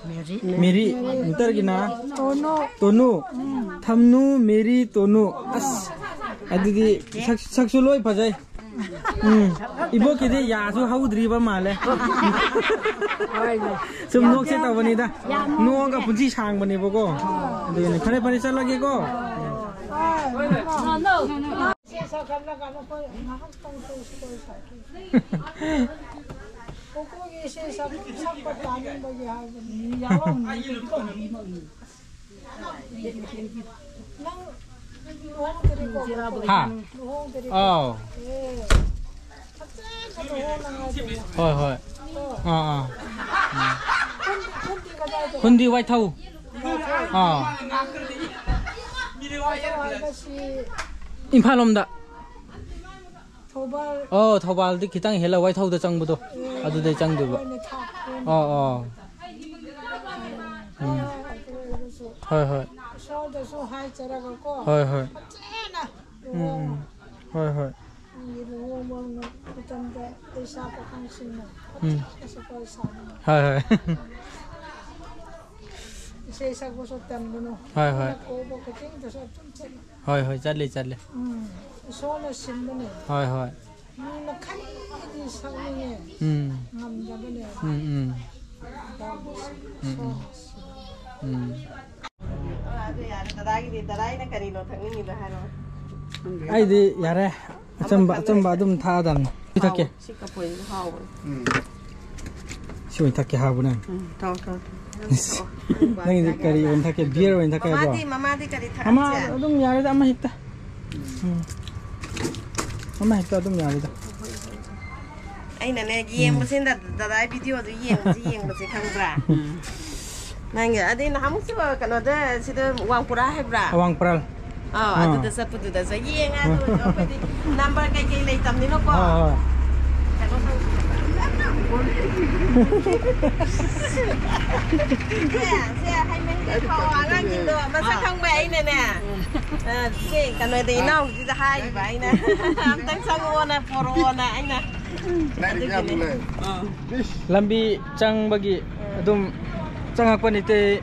ꯃꯦꯔꯤ꯫ ꯃꯦꯔꯤ꯫ ꯅꯇꯔꯒꯤꯅ? ꯇꯣꯅꯨ꯫ ꯇꯣꯅꯨ꯫ ꯊꯝꯅꯨ, ꯃꯦꯔꯤ, ꯇꯣꯅꯨ꯫ ꯑꯁ, ꯑꯗꯨꯗꯤ ꯁꯛ-, ꯁꯛꯁꯨ ꯂꯣꯏ ꯐꯖꯩ꯫ ꯎꯝ꯫ ꯏꯕꯣꯛꯀꯤꯗꯤ ꯌꯥꯁꯨ ꯍꯧꯗ꯭ꯔꯤꯕ ꯃꯥꯜꯂꯦ꯫ ꯍꯣꯏꯅꯦ꯫ ꯁꯨꯝ ꯅꯣꯛꯁꯦ ꯇꯧꯕꯅꯤꯗ꯫ ꯅꯣꯛꯑꯒ ꯄꯨꯟꯁꯤ ꯁꯥꯡꯕꯅꯦꯕꯀꯣ꯫ ꯑꯗꯨꯒꯤꯅꯦ꯫ ꯐꯔꯦ, ꯐꯔꯦ, ꯆꯠꯂꯒꯦꯀꯣ꯫ ꯏꯁꯩ ꯁꯛꯍꯜꯂꯒ ꯅꯈꯣꯏ ꯉꯥꯏꯍꯥꯛꯇꯪ ꯇꯧꯁꯤ, ꯇꯧꯁꯤ꯫ ꯀꯣꯀꯣꯒꯤ ꯏꯁꯩ ꯁꯛ-, ꯁꯛꯄ ꯇꯥꯅꯤꯡꯕꯒꯤ ꯍꯥꯏꯕꯅꯤ꯫ ꯅꯪ ꯂꯨꯍꯣꯡꯗ꯭ꯔꯤꯀꯣ? ꯍꯥ? ꯂꯨꯍꯣꯡꯗ꯭ꯔꯤꯀꯣ? ꯑꯥꯎ꯫ ꯑꯦ, ꯐꯖꯅ ꯂꯨꯍꯣꯡꯅꯉꯥꯏ ꯇꯧꯋꯣ꯫ ꯍꯣꯏ, ꯍꯣꯏ꯫ ꯀꯣ? ꯑꯥ, ꯑꯥ꯫ ꯈꯨꯟꯗꯤ, ꯈꯨꯟꯗꯤ ꯀꯗꯥꯏꯗ? ꯈꯨꯟꯗꯤ ꯋꯥꯏꯊꯧ꯫ ꯋꯥꯏꯊꯧ꯫ ꯑꯥ꯫ ꯋꯥꯏꯊꯧ ꯍꯥꯏꯕꯁꯤ ꯏꯝꯐꯥꯜ ꯂꯣꯝꯗ꯫ ꯊꯧꯕꯥꯜ꯫ ꯑꯣ, ꯊꯧꯕꯥꯜꯗꯤ ꯈꯤꯇꯪ ꯍꯦꯜꯂ ꯋꯥꯏꯊꯧꯗ ꯆꯪꯕꯗꯣ, ꯑꯦ, ꯑꯗꯨꯗꯩ ꯆꯪꯗꯣꯏꯕ꯫ ꯑꯣꯏꯅ ꯊꯥꯞꯄꯦꯅꯦ꯫ ꯑꯣ, ꯑꯣ꯫ ꯎꯝ꯫ ꯑꯗꯨ ꯑꯣꯏꯔꯁꯨ ꯍꯣꯏ, ꯍꯣꯏ꯫ ꯏꯁꯣꯔꯗꯁꯨ ꯍꯥꯏꯖꯔꯒꯀꯣ, ꯍꯣꯏ, ꯍꯣꯏ꯫ ꯐꯖꯅ ꯎꯝ, ꯎꯝ꯫ ꯂꯨꯍꯣꯡꯉꯣ꯫ ꯍꯣꯏ, ꯍꯣꯏ꯫ ꯅꯪꯒꯤ ꯂꯨꯍꯣꯡꯕ ꯃꯇꯝꯗ ꯂꯩꯁꯥ ꯄꯥꯈꯪꯁꯤꯡꯅ ꯎꯝ꯫ ꯐꯖꯅ ꯁꯨꯄꯔ ꯁꯥꯕꯅꯤ꯫ ꯍꯣꯏ, ꯍꯣꯏ꯫ ꯏꯁꯩ ꯁꯛꯄꯁꯨ ꯇꯝꯒꯅꯨ꯫ ꯍꯣꯏ, ꯍꯣꯏ꯫ ꯅꯪꯅ ꯀꯧꯕ ꯈꯨꯗꯤꯡꯗꯁꯨ ꯑꯗꯨꯝ ꯆꯠꯂꯨ꯫ ꯍꯣꯏ, ꯍꯣꯏ, ꯆꯠꯂꯦ, ꯆꯠꯂꯦ꯫ ꯎꯝ, ꯏꯁꯣꯔꯅ ꯁꯤꯟꯕꯅꯦ꯫ ꯍꯣꯏ, ꯍꯣꯏ꯫ ꯃꯤ ꯃꯈꯩꯗꯤ ꯁꯛꯅꯤꯡꯉꯦ꯫ ꯎꯝ꯫ ꯉꯝꯗꯕꯅꯦ꯫ ꯎꯝ, ꯎꯝ꯫ ꯏꯁꯣꯔꯅ ꯁꯤꯟꯕꯅꯦ꯫ ꯎꯝ, ꯎꯝ꯫ ꯎꯝ꯫ ꯑꯗꯨ ꯌꯥꯔꯦ, ꯗꯗꯥꯒꯤꯗꯤ, ꯗꯗꯥ ꯑꯩꯅ ꯀꯔꯤꯅꯣ ꯊꯛꯅꯤꯡꯉꯤꯗꯣ ꯍꯥꯏꯔꯣ꯫ ꯑꯩꯗꯤ ꯌꯥꯔꯦ꯫ ꯑꯆꯝꯕ, ꯑꯃ ꯈꯜꯂꯦ꯫ ꯑꯆꯝꯕ ꯑꯗꯨꯝ ꯊꯛꯑꯗꯝꯅꯤ꯫ ꯄꯤꯊꯛꯀꯦ꯫ ꯍꯥꯎꯋꯦ꯫ ꯁꯤ ꯀꯐꯣꯏꯁꯤꯁꯨ ꯍꯥꯎꯕꯅꯦ꯫ ꯎꯝ꯫ ꯁꯤ ꯑꯣꯏꯅ ꯊꯛꯀꯦ ꯍꯥꯏꯕꯅꯦ꯫ ꯎꯝ, ꯊꯛꯑꯣ, ꯊꯛꯑꯣ, ꯊꯛꯑꯣ꯫ ꯅꯪ ꯊꯛꯑꯣ꯫ ꯅꯪꯒꯤꯗꯤ ꯀꯔꯤ ꯑꯣꯏꯅ ꯊꯛꯀꯦ? ꯕꯤꯌꯔ ꯑꯣꯏꯅ ꯊꯛꯀꯦ ꯍꯥꯏꯕ꯭ꯔꯣ? ꯃꯃꯥꯗꯤ, ꯃꯃꯥꯗꯤ ꯀꯔꯤ ꯑꯃ ꯊꯛꯁꯦ? ꯑꯗꯨꯝ ꯌꯥꯔꯦꯗ, ꯑꯃ ꯍꯦꯛꯇ꯫ ꯎꯝ꯫ ꯑꯃ ꯍꯦꯛꯇ ꯑꯗꯨꯝ ꯌꯥꯔꯦꯗ꯫ ꯑꯩꯅꯅꯦ, ꯎꯝ꯫ ꯌꯦꯡꯕꯁꯤꯅ ꯗꯗꯥ ꯚꯤꯗꯤꯑꯣꯗꯨ ꯌꯦꯡꯕꯁꯤ, ꯌꯦꯡꯕꯁꯤ ꯈꯪꯕ꯭ꯔꯥ? ꯎꯝ꯫ ꯅꯪꯒꯤ, ꯑꯗꯩ ꯅꯍꯥꯟꯃꯨꯛꯁꯨ ꯀꯩꯅꯣꯗ, ꯁꯤꯗ ꯋꯥꯡꯄꯨꯔꯥ ꯍꯥꯏꯕ꯭ꯔꯥ? ꯑꯋꯥꯡ ꯄꯔꯥꯜ꯫ ꯑꯥ, ꯑꯥ꯫ ꯑꯗꯨꯗ ꯆꯠꯄꯗꯨꯗꯁꯨ ꯌꯦꯡꯉꯦ, ꯑꯗꯨ ꯑꯣꯏꯔꯁꯨ ꯑꯩꯈꯣꯏꯗꯤ ꯅꯝꯕꯔ ꯀꯩꯀꯩ ꯂꯩꯇꯕꯅꯤꯅꯀꯣ꯫ ꯍꯣꯏ, ꯍꯣꯏ꯫ ꯀꯩꯅꯣ ꯇꯧ-, ꯁꯦ, ꯁꯦ, ꯍꯩ ꯃꯍꯤ ꯊꯛꯑꯣ, ꯑꯉꯥꯡꯁꯤꯡꯗꯣ ꯃꯁꯛ ꯈꯪꯕ ꯑꯩꯅꯅꯦ꯫ ꯑ, ꯁꯤ ꯀꯩꯅꯣꯗ ꯏꯅꯥꯎꯁꯤꯗ ꯍꯥꯏꯔꯤꯕ ꯑꯩꯅ꯫ ꯑꯝꯇꯪ ꯆꯪꯉꯛꯑꯣꯅ, ꯄꯣꯔꯛꯑꯣꯅ ꯑꯩꯅ꯫ ꯑꯗꯨꯒꯤꯅꯦ꯫ ꯂꯝꯕꯤ ꯆꯪꯕꯒꯤ ꯑꯗꯨꯝ ꯆꯪꯉꯛꯄꯅꯤ ꯏꯇꯩ꯫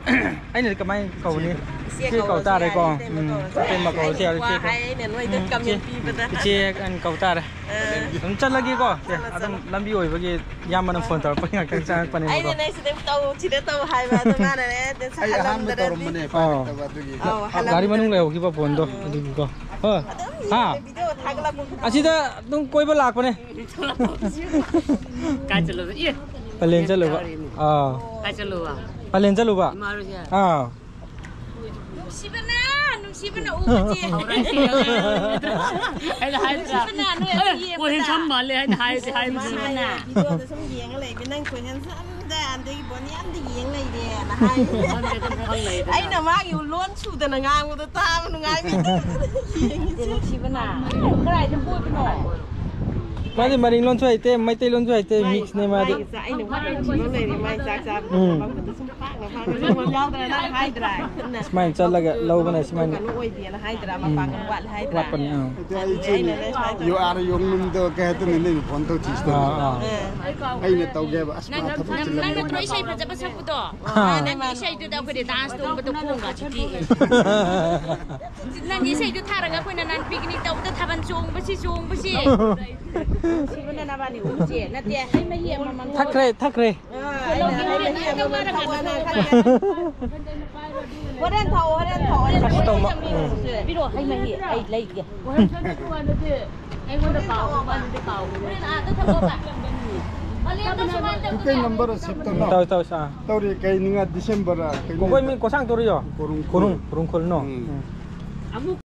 ꯑꯩꯅ ꯀꯃꯥꯏꯅ ꯀꯧꯅꯤ? ꯏꯆꯦ ꯏꯆꯦ ꯀꯧ ꯀꯧꯔꯁꯨ ꯌꯥꯏ, ꯇꯥꯔꯦꯀꯣ꯫ ꯏꯇꯩꯃ ꯎꯝ, ꯀꯧꯔꯁꯨ ꯏꯇꯩꯃ ꯌꯥꯏ꯫ ꯀꯧꯔꯁꯨ ꯌꯥꯔꯦ, ꯋꯥ ꯏꯆꯦ ꯀꯧ-, ꯍꯥꯏ ꯑꯩꯅ ꯅꯣꯏꯗ ꯎꯝ, ꯏꯆꯦ, comment ꯄꯤꯕꯗ꯫ ꯏꯆꯦ ꯑꯅ ꯀꯧ ꯇꯥꯔꯦ꯫ ꯑꯥ꯫ ꯑꯗꯨꯝ ꯆꯠꯂꯒꯦꯀꯣ꯫ ꯁꯦ, ꯆꯠꯂꯣ, ꯑꯗꯨꯝ ꯆꯠꯂꯣ꯫ ꯂꯝꯕꯤ ꯑꯣꯏꯕꯒꯤ ꯏꯌꯥꯝꯕꯅ phone ꯇꯧꯔꯛꯄꯒꯤ ꯉꯥꯛꯇꯪ ꯆꯪꯉꯛꯄꯅꯦꯕꯀꯣ꯫ ꯑꯩꯅꯅꯦ ꯁꯤꯗ ꯇꯧ, ꯁꯤꯗ ꯇꯧ ꯍꯥꯏꯕ, ꯑꯗꯨ ꯃꯥꯅꯅꯦ ꯑꯩ ꯑꯍꯥꯟꯕ ꯍꯜꯂꯝꯗ꯭ꯔꯗꯤ꯫ ꯇꯧꯔꯝꯕꯅꯦ, ꯄꯥꯏꯔꯛꯇꯕ ꯑꯗꯨꯒꯤ꯫ ꯑꯧ, ꯒꯥꯔꯤ ꯃꯅꯨꯡ ꯍꯜꯂꯝꯗ꯭ꯔꯗꯤ꯫ ꯂꯩꯍꯧꯈꯤꯕ phoneꯗꯣ, ꯎꯝ꯫ ꯑꯗꯨꯒꯤꯀꯣ꯫ ꯍꯣꯏ꯫ ꯑꯗꯨꯝ ꯍꯥ? ꯌꯦꯡꯉꯦ, video ꯊꯥꯒꯠꯂꯛꯄ ꯈꯨꯗꯤꯡ꯫ ꯑꯁꯤꯗ ꯑꯗꯨꯝ ꯀꯣꯏꯕ ꯂꯥꯛꯄꯅꯦ꯫ ꯀꯥꯏ ꯆꯠꯂꯨꯕ? ꯏ! ꯄꯂꯦꯟ ꯆꯠꯂꯨꯕ꯫ ꯌꯥꯔꯦꯅꯦ꯫ ꯑꯥ꯫ ꯀꯥꯏ ꯆꯠꯂꯨꯕ? ꯄꯂꯦꯟ ꯆꯠꯂꯨꯕ꯫ ꯏꯃꯥꯔꯣꯁꯦ? ꯑꯥ꯫ ꯅꯨꯡꯁꯤꯕꯅ, ꯅꯨꯡꯁꯤꯕꯅ ꯎꯕꯁꯦ꯫ ꯑꯩꯅ ꯍꯥꯏꯗ꯭ꯔꯥ? ꯅꯨꯡꯁꯤꯕꯅ ꯅꯣꯏ ꯑꯗꯨ ꯑꯦ, ꯌꯦꯡꯕꯗ꯫ ꯄꯣꯠ ꯍꯦꯟ ꯁꯝ ꯃꯥꯜꯂꯦ ꯍꯥꯏꯅ ꯍꯥꯏꯁꯦ, ꯍꯥꯏꯕꯁꯦ꯫ ꯃꯥꯅ videoꯗ ꯁꯨꯝ ꯌꯦꯡꯉ ꯂꯩꯕ, "ꯅꯪ ꯈꯣꯏꯍꯦꯟ ꯁꯝꯗ ꯑꯗꯒꯤ ꯕꯣꯅꯤꯌꯥꯝꯗ ꯌꯦꯡ ꯂꯩꯔꯦꯅ" ꯍꯥꯏ꯫ ꯈꯪꯗꯦ, ꯑꯗꯨꯝ ꯈꯪ ꯂꯩꯗꯅ꯫ ꯑꯩꯅ ꯃꯥꯒꯤ ꯂꯣꯟ ꯁꯨꯗꯅ ꯉꯥꯡꯕꯗꯣ ꯇꯥꯕ ꯅꯨꯡꯉꯥꯏꯕ꯫ ꯌꯦꯡꯉꯤꯁꯦ꯫ ꯅꯨꯡꯁꯤꯕꯅ꯫ ꯀꯗꯥꯏꯗ ꯀꯣꯏꯕꯅꯣ? ꯃꯥꯗꯤ ꯃꯔꯤꯡ ꯂꯣꯟꯁꯨ ꯍꯩꯇꯦ, ꯃꯩꯇꯩ ꯂꯣꯟꯁꯨ ꯍꯩꯇꯦ, mixꯅꯦ ꯃꯥꯗꯤ꯫ ꯃꯥꯒꯤ ꯆꯥꯛ ꯑꯩꯅ ꯋꯥꯠꯄ ꯊꯤꯕ ꯂꯩꯔꯦ, ꯃꯥꯒꯤ ꯆꯥꯛ ꯆꯥꯕꯗ ꯎꯝ꯫ ꯃꯐꯝꯗꯨꯗ ꯁꯨꯝ ꯄꯥꯛꯅ ꯐꯥꯅ ꯁꯪꯒꯣꯝ ꯌꯥꯎꯗ꯭ꯔꯥ ꯅꯪ ꯍꯥꯏꯗ꯭ꯔꯥ? ꯈꯨꯠꯅ ꯁꯨꯃꯥꯏꯅ ꯆꯠꯂꯒ ꯂꯧꯕꯅ ꯁꯨꯃꯥꯏꯅ꯫ ꯀꯩꯅꯣ ꯑꯣꯏꯗꯦꯅ ꯍꯥꯏꯗ꯭ꯔꯥ? ꯎꯝ꯫ ꯃꯄꯥꯡꯒꯜ ꯋꯥꯠꯂꯦ ꯍꯥꯏꯗ꯭ꯔꯥ? ꯋꯥꯠꯄꯅꯦ, ꯑꯥ꯫ ꯑꯗꯨ ꯑꯩ ꯑꯗꯨꯗꯤ ꯏꯆꯦꯅ ꯑꯩꯅ ꯂꯣꯏ ꯁꯨꯃꯥꯏꯅ ꯇꯧꯔꯦ꯫ You are young ꯅꯨꯃꯤꯠꯇꯣ ꯀꯩ ꯍꯥꯏꯗꯣꯏꯅꯣ ꯅꯪ phone ꯇꯧ ꯊꯤꯁꯤꯗ꯫ ꯑꯥ, ꯑꯥ꯫ ꯑꯥ꯫ ꯑꯩꯅ ꯇꯧꯒꯦꯕ꯫ ꯑꯁ, ꯃꯥ ꯅꯪ, ꯊꯕꯛ ꯅꯪ, ꯆꯤꯜꯂꯝꯃꯦ꯫ ꯅꯪ ꯅꯠꯇ꯭ꯔꯣ ꯏꯁꯩ ꯐꯖꯕ ꯁꯛꯄꯗꯣ? ꯑꯥ꯫ ꯅꯪꯒꯤ ꯏꯁꯩꯗꯨꯗ ꯑꯩꯈꯣꯏꯗꯤ dance ꯇꯧꯕꯗ ꯈꯣꯡꯒ ꯆꯤꯛꯏ꯫ ꯅꯪꯒꯤ ꯏꯁꯩꯗꯨ ꯊꯥꯔꯒ ꯑꯩꯈꯣꯏꯅ ꯅꯍꯥꯟ picnic ꯇꯧꯕꯗ ꯊꯥꯕꯜ ꯆꯣꯡꯕꯁꯤ, ꯆꯣꯡꯕꯁꯤ꯫ ꯁꯤꯕꯅ ꯅꯕꯥꯅꯤ ꯎꯁꯦ ꯅꯠꯇꯦ, ꯍꯩ ꯃꯍꯤ ꯑꯃꯃꯝ ꯊꯛꯈ꯭ꯔꯦ, ꯊꯛꯈ꯭ꯔꯦ꯫ ꯑꯥ, ꯑꯩꯅ ꯍꯩ ꯃꯍꯤ ꯑꯃꯃꯝ ꯊꯛꯑꯣꯅ ꯈꯟꯕꯅꯦ꯫ ꯍꯣꯔꯦꯟ ꯊꯛꯑꯣ, ꯍꯣꯔꯦꯟ ꯊꯛꯑꯣ꯫ ꯑꯁ, ꯇꯧ-, ꯎꯝ꯫ ꯄꯤꯔꯛꯑꯣ, ꯍꯩ ꯃꯍꯤ ꯑꯩ ꯂꯩꯒꯦ꯫ ꯑꯩꯉꯣꯟꯗ ꯄꯥꯎ, ꯃꯥꯅꯗꯤ ꯄꯥꯎ꯫ ꯍꯣꯔꯦꯟ ꯑꯥꯗ ꯊꯝꯃꯣꯕ꯫ ꯀꯥꯂꯦꯟꯗ ꯁꯨꯃꯥꯏꯅ ꯇꯧꯗꯅ꯫ ꯇꯨꯀꯩ number save ꯇꯧꯅꯣ꯫ ꯇꯧ, ꯇꯧ, ꯁꯥ꯫ ꯇꯧꯔꯤ ꯀꯩ ꯅꯤꯡꯉꯥ December ꯀꯩꯅꯣ꯫ ꯀꯣꯀꯣꯏ ꯃꯤ ꯀꯣꯁꯥꯡ ꯇꯧꯔꯤꯌꯣ? ꯀꯣꯔꯨꯡ ꯀꯣꯔꯨꯡ, ꯈꯨꯜ꯫ ꯀꯣꯔꯨꯡ ꯈꯨꯜ ꯅꯣ? ꯎꯝ꯫ ꯎꯝ꯫ ꯑꯃꯨꯛ